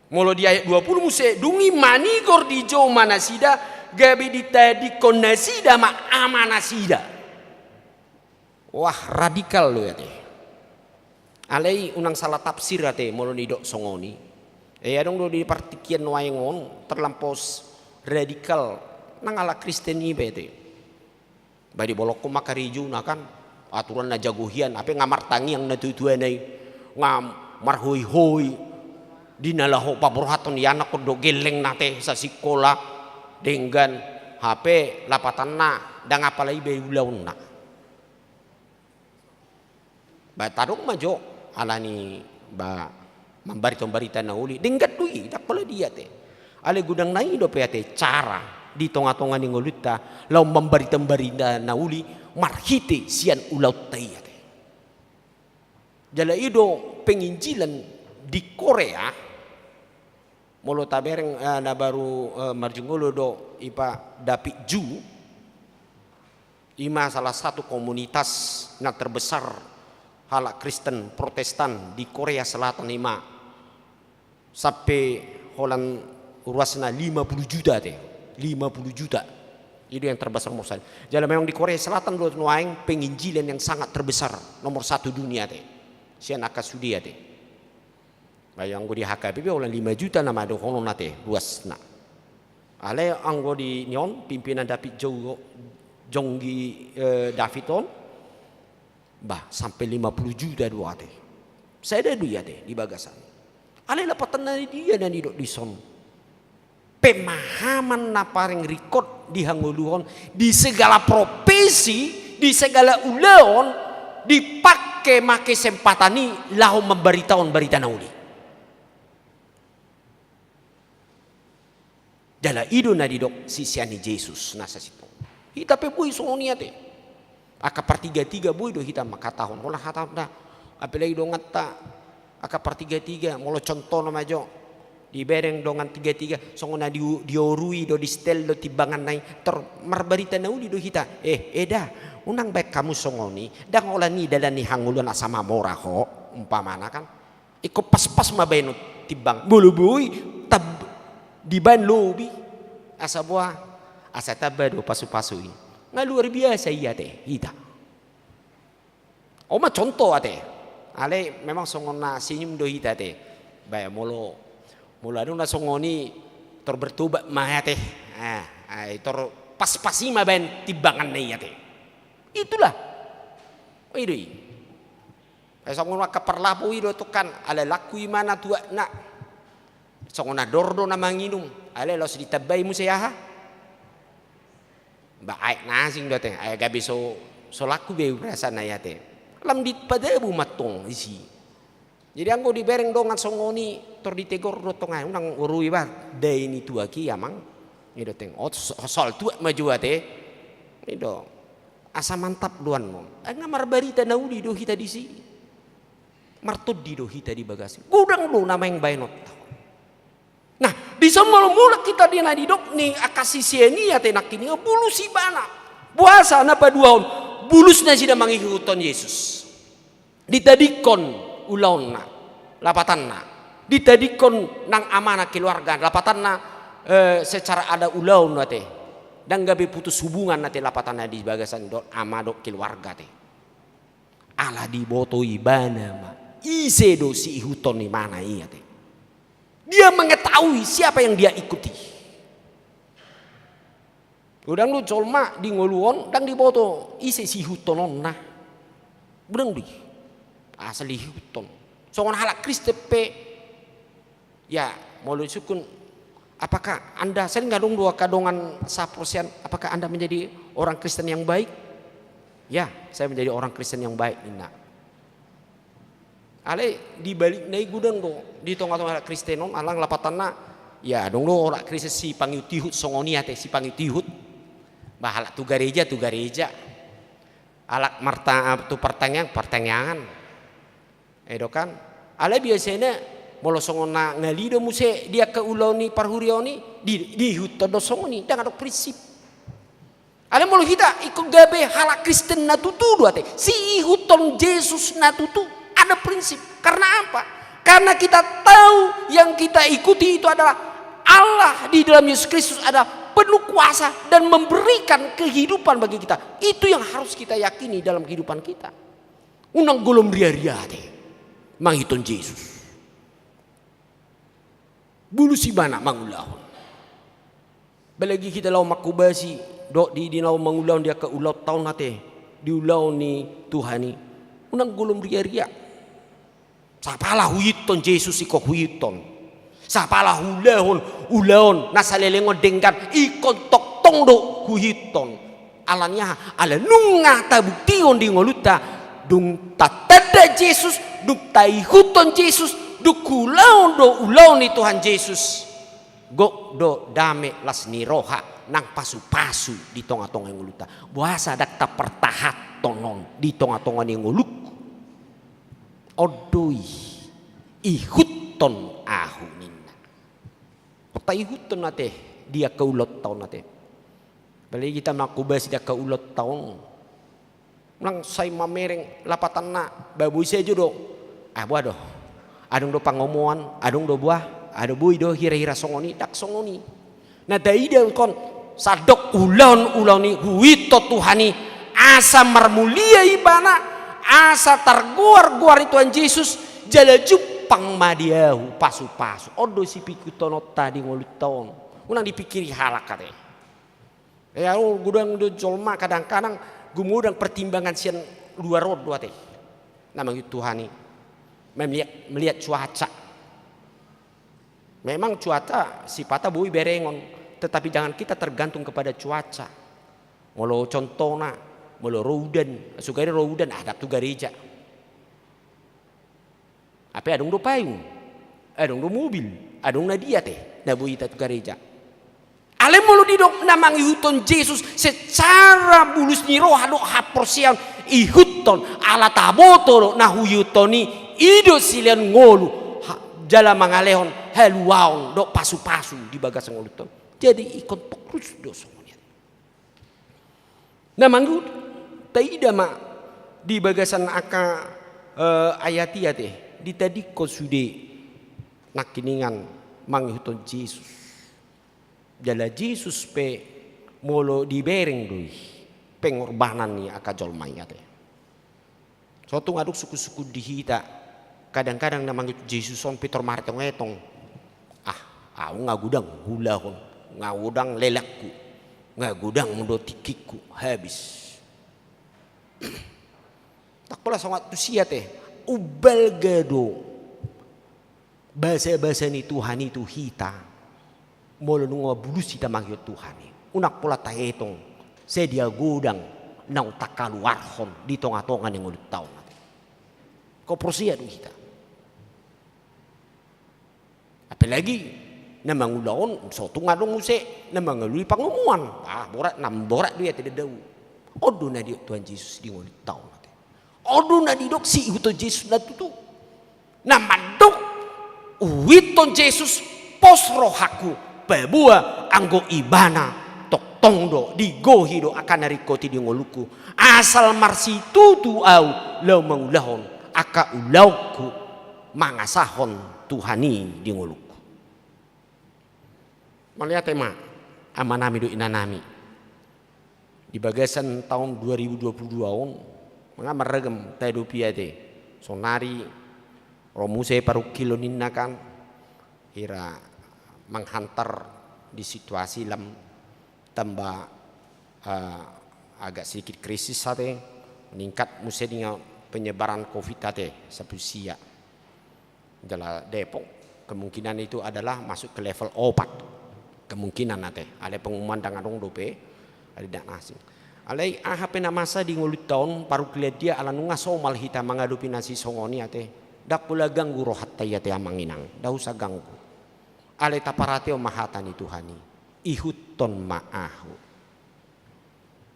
Molo di ayat dua pulu muse, dung i manigor dijou ma nasida, gabe ditadingkon nasida ma ama nasida. Wah, radikal do i ate. Alai unang salah tafsir ate molo nidok songon i. Eh, adong do di partingkian nuaeng on tarlampau radikal nang ala Kristen i be ate. Ba dibolongkon ma karejona kan, aturan na jago hian, hape nga martangiang na tua-tuana i, nga marhoi-hoi, di na laho paborhathon ianakkon dohot gellengna ate, sasikola, denggan, hape lapatanna ndang apala iba ulaonna. Ba tadok ma jo, alani ba mambarita-barita na uli, denggan do i, ndang pola dia ate. Alai godang na i dope ate cara di tonga-tonga ni ngolunta laho mambarita-barita na uli marhite sian ulaonta i ate. Jala i do penginjilan di Korea, Molo tabereng, eh, na baru, eh, marjingolo do i pa David Ju, i ma salah satu komunitas na terbesar halak Kristen Protestan di Korea Selatan i ma. Sampe holan ruasna lima puluh juta te, lima puluh juta. I do yang terbesar nomor satu. Jala memang di Korea Selatan do nuaeng penginjilan yang sangat terbesar, nomor satu dunia te. Sian angka sude ate. Ba anggo di H K B P holan lima juta nama dohonon ate ruasna. Alai anggo di nion pimpinan David Ju, Jonggi, eh, David on, bah, sampe lima puluh juta do ate. Sada do i ate di bagasan. Alai lapatanna dia na nidok dison? Pemahaman na paling rikot di hangoluhon, di segala profesi, di segala ulaon, dipake ma kesempatan i laho mambaritahon barita na uli. Jala i do na didok sisean ni Jesus na sasintongna. Hita pe boi songon i ate. Angka partiga-tiga boi do hita mangkatahon. Holan hatahon da. Apalagi donganta angka partiga-tiga, molo contohna ma jo. Dibereng dongan tiga-tiga, songon na di, diorui do, disetel do timbanganna i, tor marbarita na uli do hita. Eh, eda, unang baen hamu songon i, ndang holan i dalan ni hangoluan asa mamora ho, umpamana kan. Ingkon paspas ma baenon timbang. Molo boi, tab-, dibaen lobi. Asa boha, asa tamba do pasu-pasu i. Nga luar biasa i ate, hita. On ma contoh ate. Alai memang songon na senyum do hita ate. Bae molo, molo adong na songon i tor bertobat ma ate. Ah, ai tor paspas i ma baen timbanganna i ate. Itulah. I do i. Eh, songon angka parlapo i do tongkan, ala laku i ma na tuakna. Songon na dor do na manginum, alai laos ditambai muse aha? Ba aek na asing do ate, ai gabe so, so laku be perasaan na i ate. Lam dipadabu mantong isi. Jadi anggo dibereng dongan songon i, tor ditegor do tong ai, unang urui ba, dai ni tuak i amang. I do teng, oh, so-, soal tuak ma jo ate. I do. Asa mantap do annon. Ai nga marbarita na uli do hita disi. Martondi do hita di bagasi. Godang do na maeng baenonta. Nah, dison molo mulak hita di na didok ni angka sisean i ate nangkin i nga bulus ibana. Boasa na paduahon? Bulus nasida mangihuthon Jesus. Ditadingkon ulaonna, lapatanna. Ditadingkon nang amana keluarga, lapatanna, eh, secara adat ulaon ate. Ndang gabe putus hubungan ate lapatanna di bagasan dohot ama dohot keluarga ate. Ala diboto ibana ma ise do siihuthon imana i ate. Dia mengetahui siapa yang dia ikuti. Godang do jolma di ngolu on ndang diboto ise siihuthononna. Godang do i. Asal ihuthon. Songon halak Kristen pe. Ya, molo disungkun, apakah Anda, sering adong do angka dongan saporsean, apakah Anda menjadi orang Kristen yang baik? Ya, saya menjadi orang Kristen yang baik, ninna. Alai di balikna i godang do di tonga-tonga halak Kristen on, alai lapatanna, ya, adong do halak Kristen sipangihut-ihut songon i ate, sipangihut-ihut. Ba halak tu gareja, tu gareja. Halak marta-, tu partangiangan, partangiangan. I do kan? Alai biasana molo songon na ngali do muse di angka ulaon ni parhuriaon i, di, diihuthon do songon i, ndang adong prinsip. Alai molo hita ingkon gabe halak Kristen na tutu do ate, siihuthon Jesus na tutu, ada prinsip. Karena apa? Karena kita tahu yang kita ikuti itu adalah Allah di dalam Yesus Kristus, ada penuh kuasa dan memberikan kehidupan bagi kita. Itu yang harus kita yakini dalam kehidupan kita. Unang golom riaria ate mangihuthon Jesus. Bulus ibana mangulahon. Apalagi hita laho manghobasi dohot di, di na laho mangulahon di angka ulaonta on ate, di ulaon ni Tuhan i. Unang golom riaria. Sapala huihuthon Jesus ingkon huihuthon. Sapala huulahon ulaon na saleleng on denggan, ingkon tongtong do huihuthon. Alani aha? Ala nunga tabuktihon di ngolunta, dung tatanda Jesus, dung taihuthon Jesus, dung huulahon do ulaon ni Tuhan Jesus. Gok do dame las ni roha nang pasupasu di tonga-tonga ni ngolunta. Boasa ndang tapartahanhon on di tonga-tonga ni ngolungku? On do i, ihuthon ahu ninna. taihuthon ate di angka ulaonta on ate. Apalagi hita manghobasi di angka ulaonta on. Nang sai mamereng lapatanna, ba boi sajo do. Ah, boha do. Adong do pangomoan, adong do boha, adong boi do hira-hira songon i, ndang songon i. Na taida ingkon, sandok ulaon-ulaon i huihuthon Tuhan i, asa marmulia ibana, asa targoar-goar ni Tuhan Jesus, jala jumpang ma di ahu pasu-pasu. On do sipikirhononta di ngolunta on. Unang dipikiri halak ate. Ya, oh, godang do jolma kadang-kadang gumodang pertimbangan sian luar on do ate. Na mangihut Tuhan i. Melihat, melihat cuaca. Memang cuaca sifatna boi berengon, tetapi jangan kita tergantung kepada cuaca. Molo contohna, molo ro udan, sugari ro udan, ah, ndang tu gareja. Hape adong do payung, adong do mobil, adong na dia ate, na boi hita tu gareja. Alai molo didok na mangihuthon Jesus secara bulus ni roha dohot haporseaon, ihuthon, ala taboto do na huihuthon i, i do silehon ngolu, ha-, jala mangalehon haluaon dohot pasu-pasu di bagasan ngolunta on. Jadi ingkon torus do songon i. Na mangihut, taida ma di bagasan angka, eh, ayat i ate, ditadingkon sude nangkiningan mangihuthon Jesus. Jala Jesus pe molo dibereng do i pengorbanan ni angka jolma i ate. So tung adong sungkun-sungkun di hita, kadang-kadang na mangihut Jesus on pintor maretong-etong. Ah, ahu nga godang huulahon, nga godang lelangku, nga godang do tingkingku, habis. Ndang pola songon tusi ate, umbalga do basa-basa ni Tuhan i tu hita, molo nunga bulus hita mangihut Tuhan i. Unang pola taetong, sadia godang naung takaluarhon di tonga-tonga ni ngolunta on ate. Ingkon porsea do hita. Apalagi na mangula on, so tung adong muse na mangalului pangomoan. Ah, borat, na borat do i ate, ndang dao. On do na didok Tuhan Jesus di ngolunta on ate. On do na didok siihuthon Jesus na tutu. Na mandok, huihuthon Jesus, pos rohangku, paboa anggo ibana tongtong do, digohi do angka na ringkot i di ngolungku. Asal marsitutu ahu laho mangulahon angka ulaonku mangasahon Tuhan i di ngolungku. Mauliate ma amanami dohot inanami. Di bagasan taon dua ribu dua puluh dua on, nga marragam tahadopi ate. Saonari ro muse parungkilon ninna kan, hira manghantar di situasi lam tamba, eh, agak sedikit krisis ate, meningkat muse dengan penyebaran covid ate, sapusia. Jala Depok, kemungkinan itu adalah masuk ke level opat. Kemungkinan ate. Alai pengumuman ndang adong dope, alai ndang asing. Alai aha pe na masa di ngolunta on, parungkilon dia, ala nunga somal hita mangadopi na sisongon i ate. Ndang pola ganggu rohanta i ate amang inang. Ndang usah ganggu. Alai taparatehon ma hata ni Tuhan i. Ihuthon ma ahu.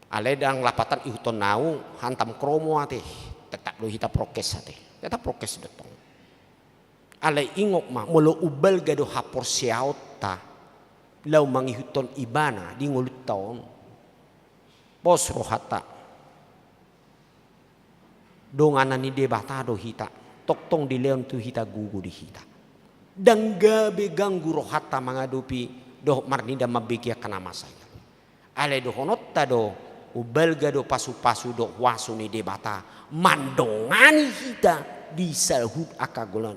Alai ndang lapatan ihuthon ahu, hantam kromo ate. Tetap do hita prokes ate. Tetap prokes do tong. Alai ingot ma, molo umbalga do haporseaonta laho mangihuthon ibana di ngolunta on, pos rohanta. Donganan ni Debata do hita, tongtong dilehon tu hita gogo di hita. Ndang gabe ganggu rohanta mangadopi dohot marnida mambege angka na masa i. Alai dohononta do, umbalga do pasu-pasu dohot huaso ni Debata mandongani hita di saluhut angka golan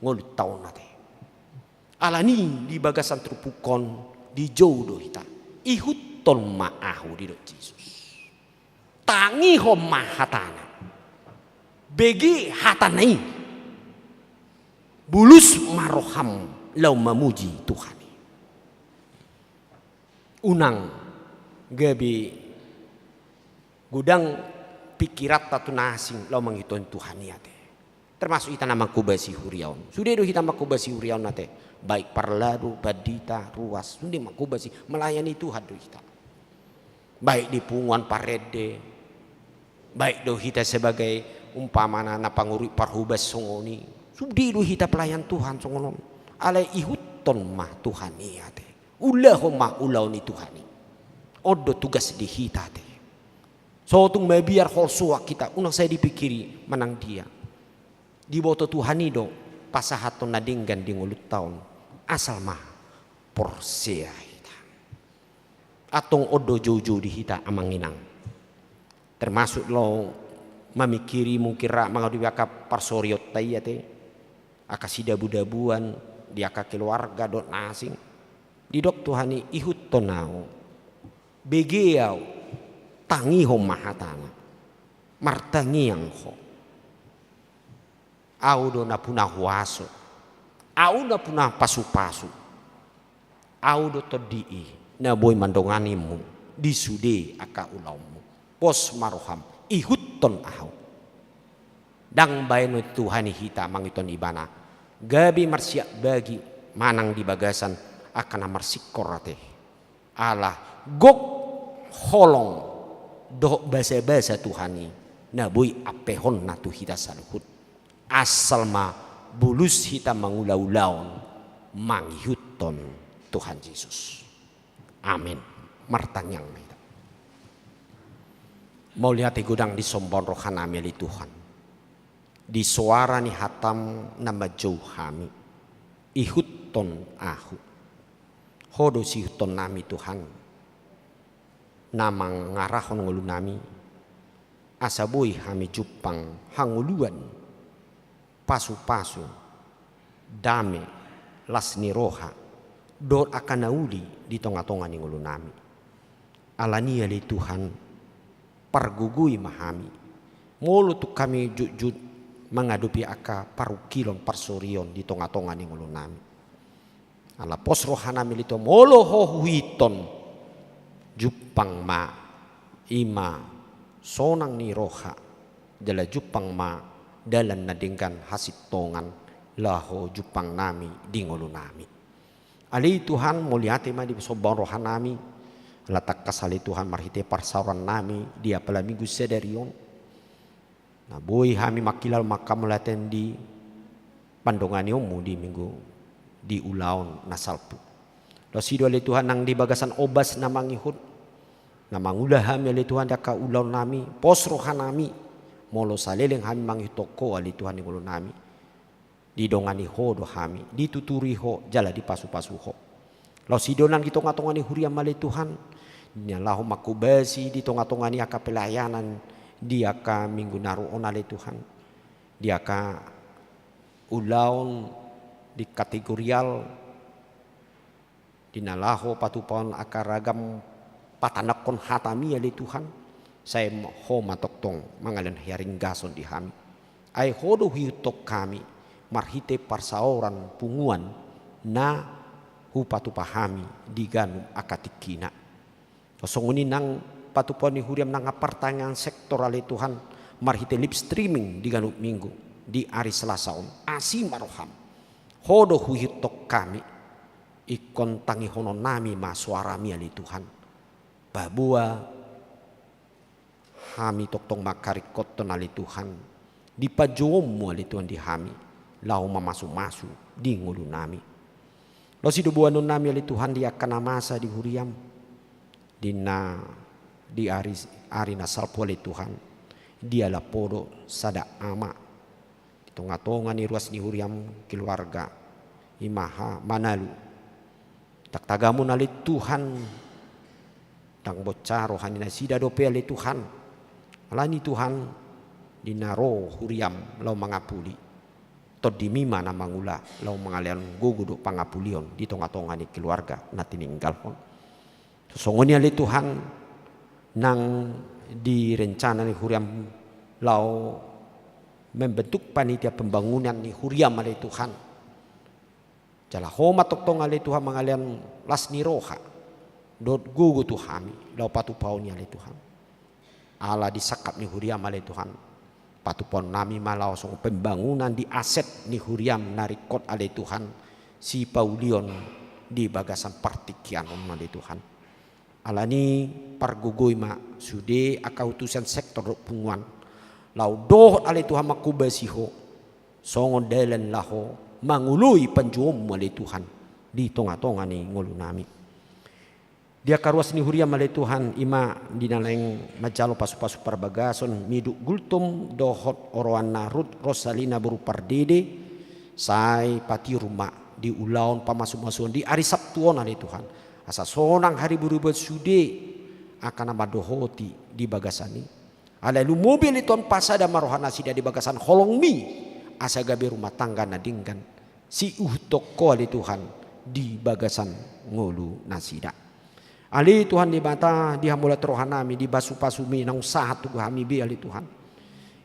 ngolunta on ate. Alani di bagasan turpuk on dijou do hita. Ihuthon ma ahu didok Jesus. Tangihon ma hatana. Bege hatana i. Bulus ma roham laho mamuji Tuhan i. Unang gabe godang pikiranta tu na asing laho mangihuthon Tuhan i ate. Termasuk hita na manghobasi huria on. Sude do hita manghobasi huria on ate. Baik parladu, pandita, ruas. Sude manghobasi, melayani Tuhan do hita. Baik di punguan parende, baik do hita sebagai umpamana na pangurui parhobas songon i. Sude do hita pelayan Tuhan songon on. Alai ihut ihuthon ma Tuhan i ate. Ulahon ma ulaon ni Tuhan i. On do tugas di hita ate. So tung mabiar holsoan hita, unang sai dipikiri manang dia. Diboto Tuhan i do pasahathon na denggan di ngolunta on. Asal ma porsea hita. Antong on do joujou di hita amang inang. Termasuk laho mamikiri mungkin ra mangadopi angka parsorionta i ate. Angka sidabudabuan di angka keluarga dohot na asing. Didok Tuhan i ihuthon ahu. Bege ahu. Tangihon ma hatana. Martangiang ho. Ahu do na puna huaso. Ahu na puna pasupasu. Ahu do tondi i na boi mandonganimu di sude angka ulaonmu. Pos ma roham, ihuthon ahu. Ndang baenon Tuhan i hita mangihuthon ibana. Gabe marsiak bagi manang di bagasan angka na marsingkor ate. Ala gok holong dohot basabasa Tuhan i na boi ampehonna tu hita saluhut. Asal ma bulus hita mangula ulaon mangihuthon Tuhan Jesus. Amin. Martangiang ma hita. Mauliate godang disombaon rohanami ale Tuhan. Di soara ni hatam na manjou hami. Ihuthon ahu. Ho do siihuthonnami Tuhan. Na mangarahon ngolunami. Asa boi hami jumpang hangoluan. Pasupasu. Dame. Las ni roha. Dohot angka na uli di tongatonga ni ngolunami. Alani ale Tuhan, pargogoi ma hami. Molo tung hami jotjot mangadopi angka parungkilon parsorion di tongatonga ni ngolunami. Ala pos rohanami ale Tuhan, molo ho huihuthon, jumpang ma i ma sonang ni roha, jala jumpang ma dalan na denggan hasintongan laho jumpangnami di ngolunami. Ale Tuhan, mauliate ma disombaon rohanami. Ala tangkas ale Tuhan marhite parsaorannami di apala minggu sadari on. Na boi hami manghilas angka mauliatean di pandonganionmu di minggu di ulaon na salpu. Laos i do ale Tuhan nang di bagasan ombas na mangihut. Na mangula hami ale Tuhan di angka ulaonnami, pos rohanami. Molo saleleng hami mangihuthon ho ale Tuhan di ngolunami. Didongani ho do hami, dituturi ho, jala dipasupasu ho. Laos i do nang di tongatonga ni huriam ale Tuhan, di na laho manghobasi di tongatonga ni angka pelayanan, di angka minggu na ro on ale Tuhan. Di angka ulaon di kategorial, di na laho patupahon angka ragam patandanghon hatami ale Tuhan, sai ho ma tongtong mangalehon haringgason di hami. Ai ho do huihuthon hami, marhite parsaoran punguan na hupatupa hami di ganup angka tingkina. Songon i nang patupahon ni huriam nang partangiangan sektor ale Tuhan, marhite live streaming di ganup minggu, di ari Selasa on, asi ma roham. Ho do huihuthon hami. Ingkon tangihononnami ma soarami ale Tuhan. Paboa hami tongtong mangharingkothon ale Tuhan. Di panjouonmu ale Tuhan di hami. Laho mamasumasu di ngolunami. Laos i do boanonnami ale Tuhan di angka na masa di huriam. Di na di ari, ari na salpu ale Tuhan. Dialap ho do sada ama. Di tongatonga ni ruas ni huriam keluarga. I ma Manalu. Ndang tagamon ale Tuhan. Ndang bonsa roha ni nasida dope ale Tuhan. Alani Tuhan di na ro huriam laho mangapuli. Tondimi ma na mangula laho mangalehon gogo dohot pangapulion di tongatonga ni keluarga na tininggalhon. Songon i ale Tuhan nang di rencana ni huriam laho membentuk panitia pembangunan ni huriam ale Tuhan. Jala ho ma tongtong ale Tuhan mangalehon las ni roha dohot gogo tu hami laho patupahon i ale Tuhan. Ala di sangkap ni huriam ale Tuhan. Patupahonnami ma laho songon pembangunan di aset ni huriam na ringkot ale Tuhan. Sipaulion di bagasan partingkian on ale Tuhan. Alani pargogoi ma sude angka utusan sektor dohot punguan. Laho dohot ale Tuhan manghobasi ho. Songon dalan laho mangoloi panjouonmu ale Tuhan. di tonga-tonga ni ngolunami. Di angka ruas ni huriam ale Tuhan, i ma di na naeng manjalo pasu-pasu parbagason, miduk Gultom dohot oroanna Rut Rosalina boru Pardede, sai patiur ma di ulaon pamasu-masuon di ari Sabtu on ale Tuhan. Asa sonang haribu-ribuan sude angka na mandohoti di bagasan i. Alai lumobi ale Tuhan pasada ma rohanasida di bagasan holongmi, asa gabe rumah tangga na denggan siuhuthon Ho ale Tuhan di bagasan ngolunasida. Ale Tuhan Debata, di hamauliateon rohanami, di pasu-pasumi naung sahat tu hami be ale Tuhan.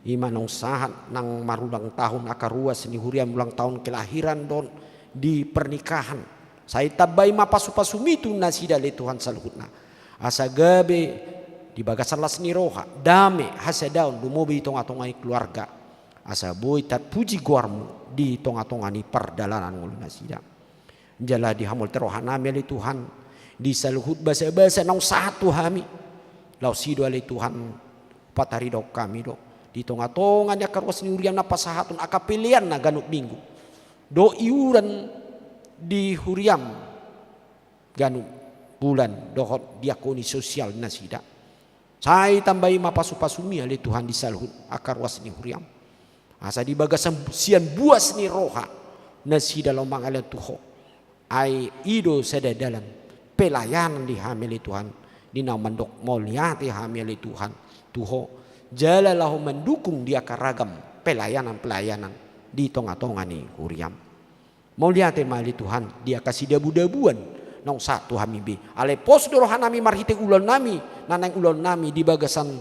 I ma naung sahat nang marulang tahun angka ruas ni huriam, ulang tahun kelahiran dohot di pernikahan. Sai tambai ma pasu-pasumi tu nasida ale Tuhan saluhutna. Asa gabe di bagasan las ni roha, dame, hasadaon, lumobi di tonga-tonga ni keluarga. Asa boi tarpuji goarmu di tonga-tonga ni pardalanan ngolunasida. Jala di hamauliateon rohanami ale Tuhan, di saluhut basa-basa naung sahat tu hami. Laos i do ale Tuhan, pataridahon hami do. Di tonga-tonga ni angka ruas ni huriam na pasahaton angka pelean na ganup minggu. Dohot iuran di huriam ganup bulan dohot diakoni sosial nasida. Sai tambai ma pasu-pasumi ale Tuhan di saluhut angka ruas ni huriam. Asa di bagasan sian buas ni roha nasida laho mangalehon tu Ho. Ai i do sada dalan pelayanan di hami ale Tuhan. Di na mandok mauliate hami ale Tuhan tu Ho. Jala laho mandukung di angka ragam pelayanan-pelayanan di tonga-tonga ni huriam. Mauliate ma ale Tuhan, di angka sidabu-dabuan naung sahat tu hami be. Alai pos do rohanami marhite ulaonnami, na naeng ulaonnami di bagasan,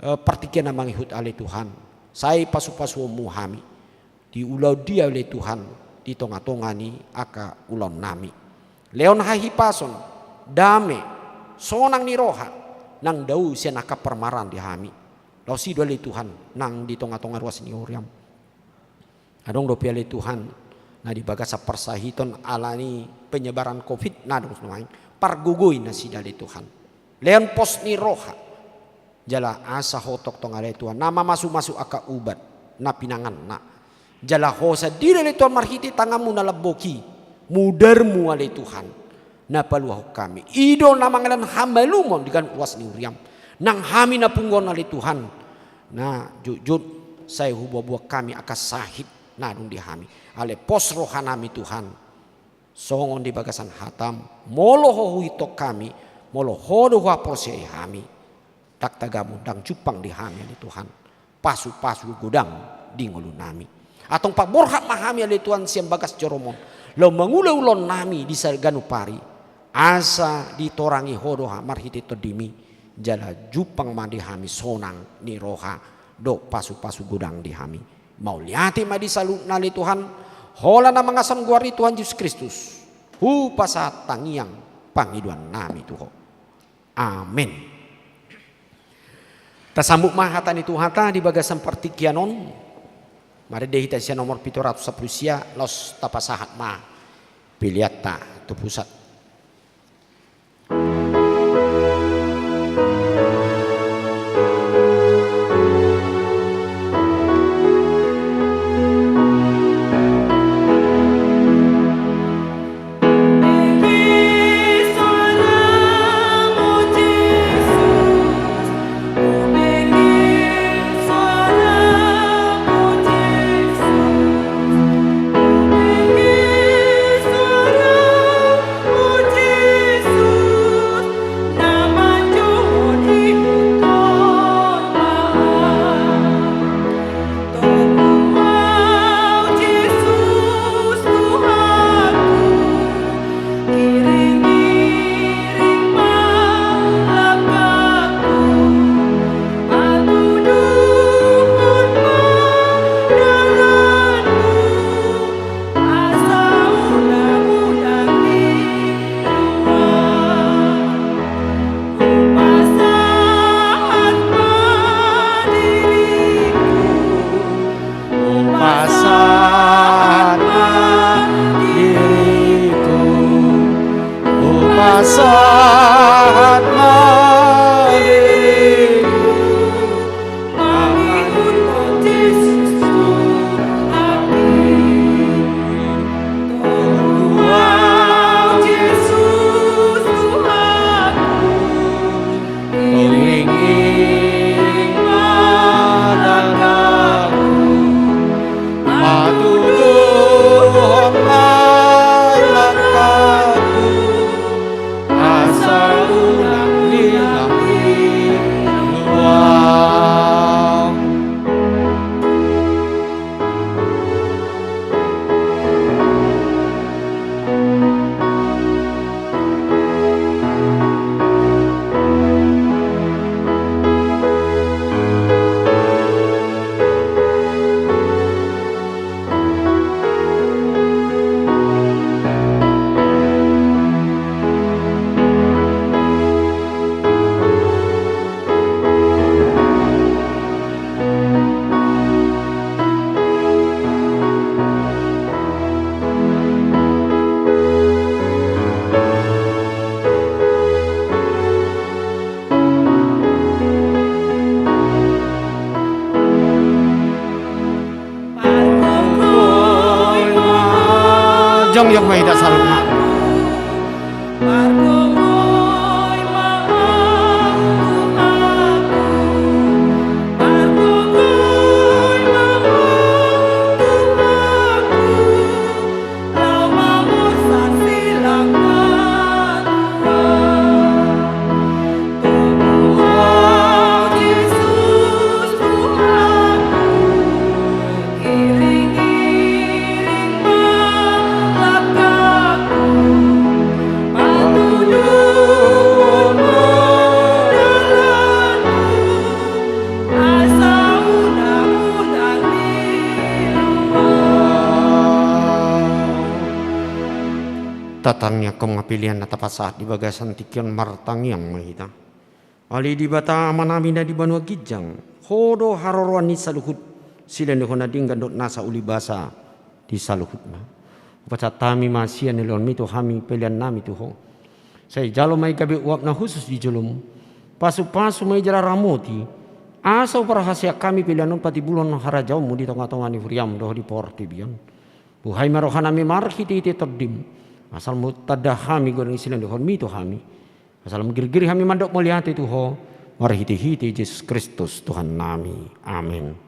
eh, partingkian na mangihut ale Tuhan. Sai pasu-pasuonmu hami. Di ulaon dia ale Tuhan, di tonga-tonga ni angka ulaonnami. Lehon hahipason, dame, sonang ni roha, nang dao sian angka parmaraan di hami. Laos i do ale Tuhan, nang di tonga-tonga ruas ni huriam. Adong dope ale Tuhan, na di bagasan parsahiton ala ni penyebaran covid, na adong songon i. Pargogoi nasida ale Tuhan. Lehon pos ni roha. Jala asa Ho tongtong ale Tuhan, na mamasu-masu angka ubat, na pinanganna. Jala Ho sandiri ale Tuhan marhite tanganmu na lambok i, mudarmu ale Tuhan. Na paluahon hami. I do na mangalehon hamalumon di ganup ruas ni huriam. Nang hami na pungu on ale Tuhan. Na jotjot sai huboan-boan hami angka sahit na adong di hami. Alai pos rohanami Tuhan. Songon di bagasan hatam. Molo Ho huihuthon hami. Molo Ho do huhaporseai hami. Ndang tagamon, ndang jumpang di hami ale Tuhan. Pasu-pasu godang di ngolunami. Antong paborhat ma hami ale Tuhan sian bagas joromon. Laho mangula ulaonnami di saganup ari. Asa ditorangi Ho do hami marhite tondimi. Jala jumpang ma di hami sonang ni roha. Dohot pasu-pasu godang di hami. Mauliate ma di saluhutna ale Tuhan. Holan na mangasahon goar ni Tuhan Jesus Kristus. Hupasahat tangiang pangidoannami tu Ho. Amen. Tasambut ma hata ni Tuhanta di bagasan partingkian on. Marende hita sian nomor pitu ratus sampulu sia, laos tapasahat ma peleanta tu pusat. Hupasahat ma diriku, hupasahat ma diriku, hupasahat ma diriku. Mangihuthon Jesus Tuhan i. Jongjong ma hita saluhutna. Tatangiangkon ma pelean na tapasahat di bagasan tingki on, martangiang ma hita. Ale Debata Amanami na di banua ginjang, Ho do haroroan ni saluhut silehonlehon na denggan dohot nasa uli basa di saluhutna. Hupasahat hami ma sian lehonmi tu hami peleannami tu Ho. Sai jalo ma i gabe uap na hushus di jolomu. Pasupasu ma i jala ramoti, asa huparhaseang hami pelean on patibulhon harajaonmu di tongatonga ni huriam dohot di portibi on. Buhai ma rohanami marhitehite Tondim, asa lam tanda hami godang ni silehonlehonmi tu hami. Asa lam girgir hami mandok mauliate tu Ho, marhitehite Jesus Kristus Tuhannami. Amen.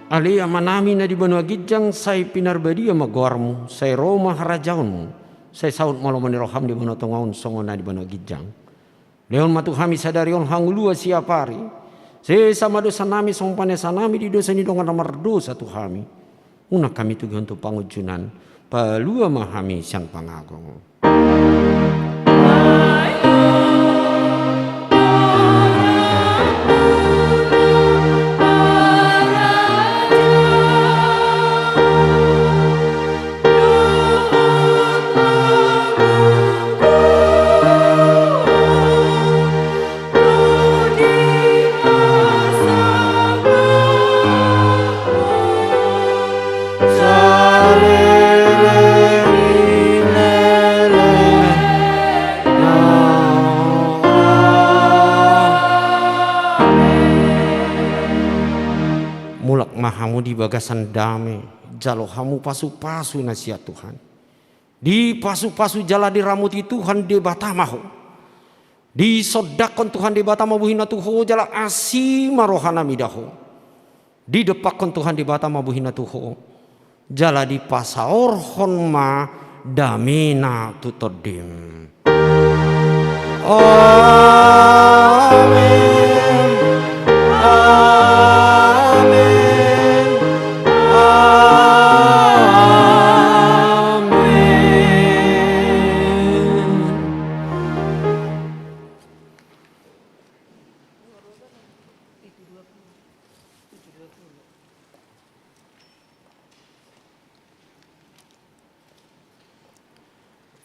Ale Amanami na di banua ginjang, sai pinarbadia ma goarmu, sai ro ma harajaonmu, sai saut ma lomo ni roham di banua tonga on songon na di banua ginjang. Lehon ma tu hami sadari on hangoluan siapari. Sesa ma dosanami songon panesanami di dosa ni dongan na mardosa tu hami. Unang hami togihon tu pangunjunan, palua ma hami sian pangago. Mulak ma hamu di bagasan dame, jalo hamu pasupasu na sian Tuhan. Dipasupasu jala diramoti Tuhan Debata ma ho. Disondangkon Tuhan Debata ma bohina tu ho jala asi ma rohana mida ho. Didompakkon Tuhan Debata ma bohina tu ho jala dipasaorhon ma damena tu tondim. Amen. Amen. Amen.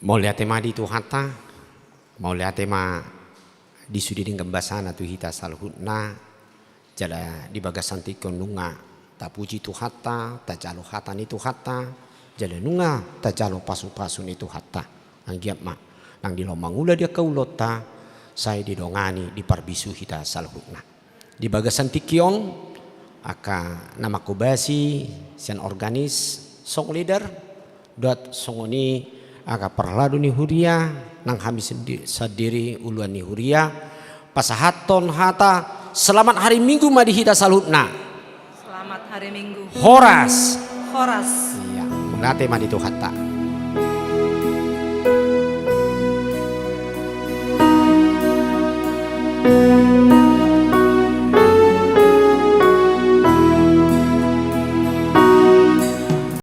Mauliate ma di Tuhanta, mauliate ma di sude denggan basana tu hita saluhutna, jala di bagasan tingki on nunga tapuji Tuhanta, tajalo hata ni Tuhanta, jala nunga tajalo pasupasu ni Tuhanta. Anggiat ma, nang di laho mangula di angka ulaonta, sai didongani, diparbisuhi hita saluhutna. Di bagasan tingki on, angka na manghobasi sian organis, song leader, dohot songon i angka parhalado ni huria, nang hami sendi-, sandiri uluan ni huria, pasahathon hata selamat hari Minggu ma di hita saluhutna. Selamat hari Minggu. Horas. Horas. Iya, mauliate ma di Tuhanta.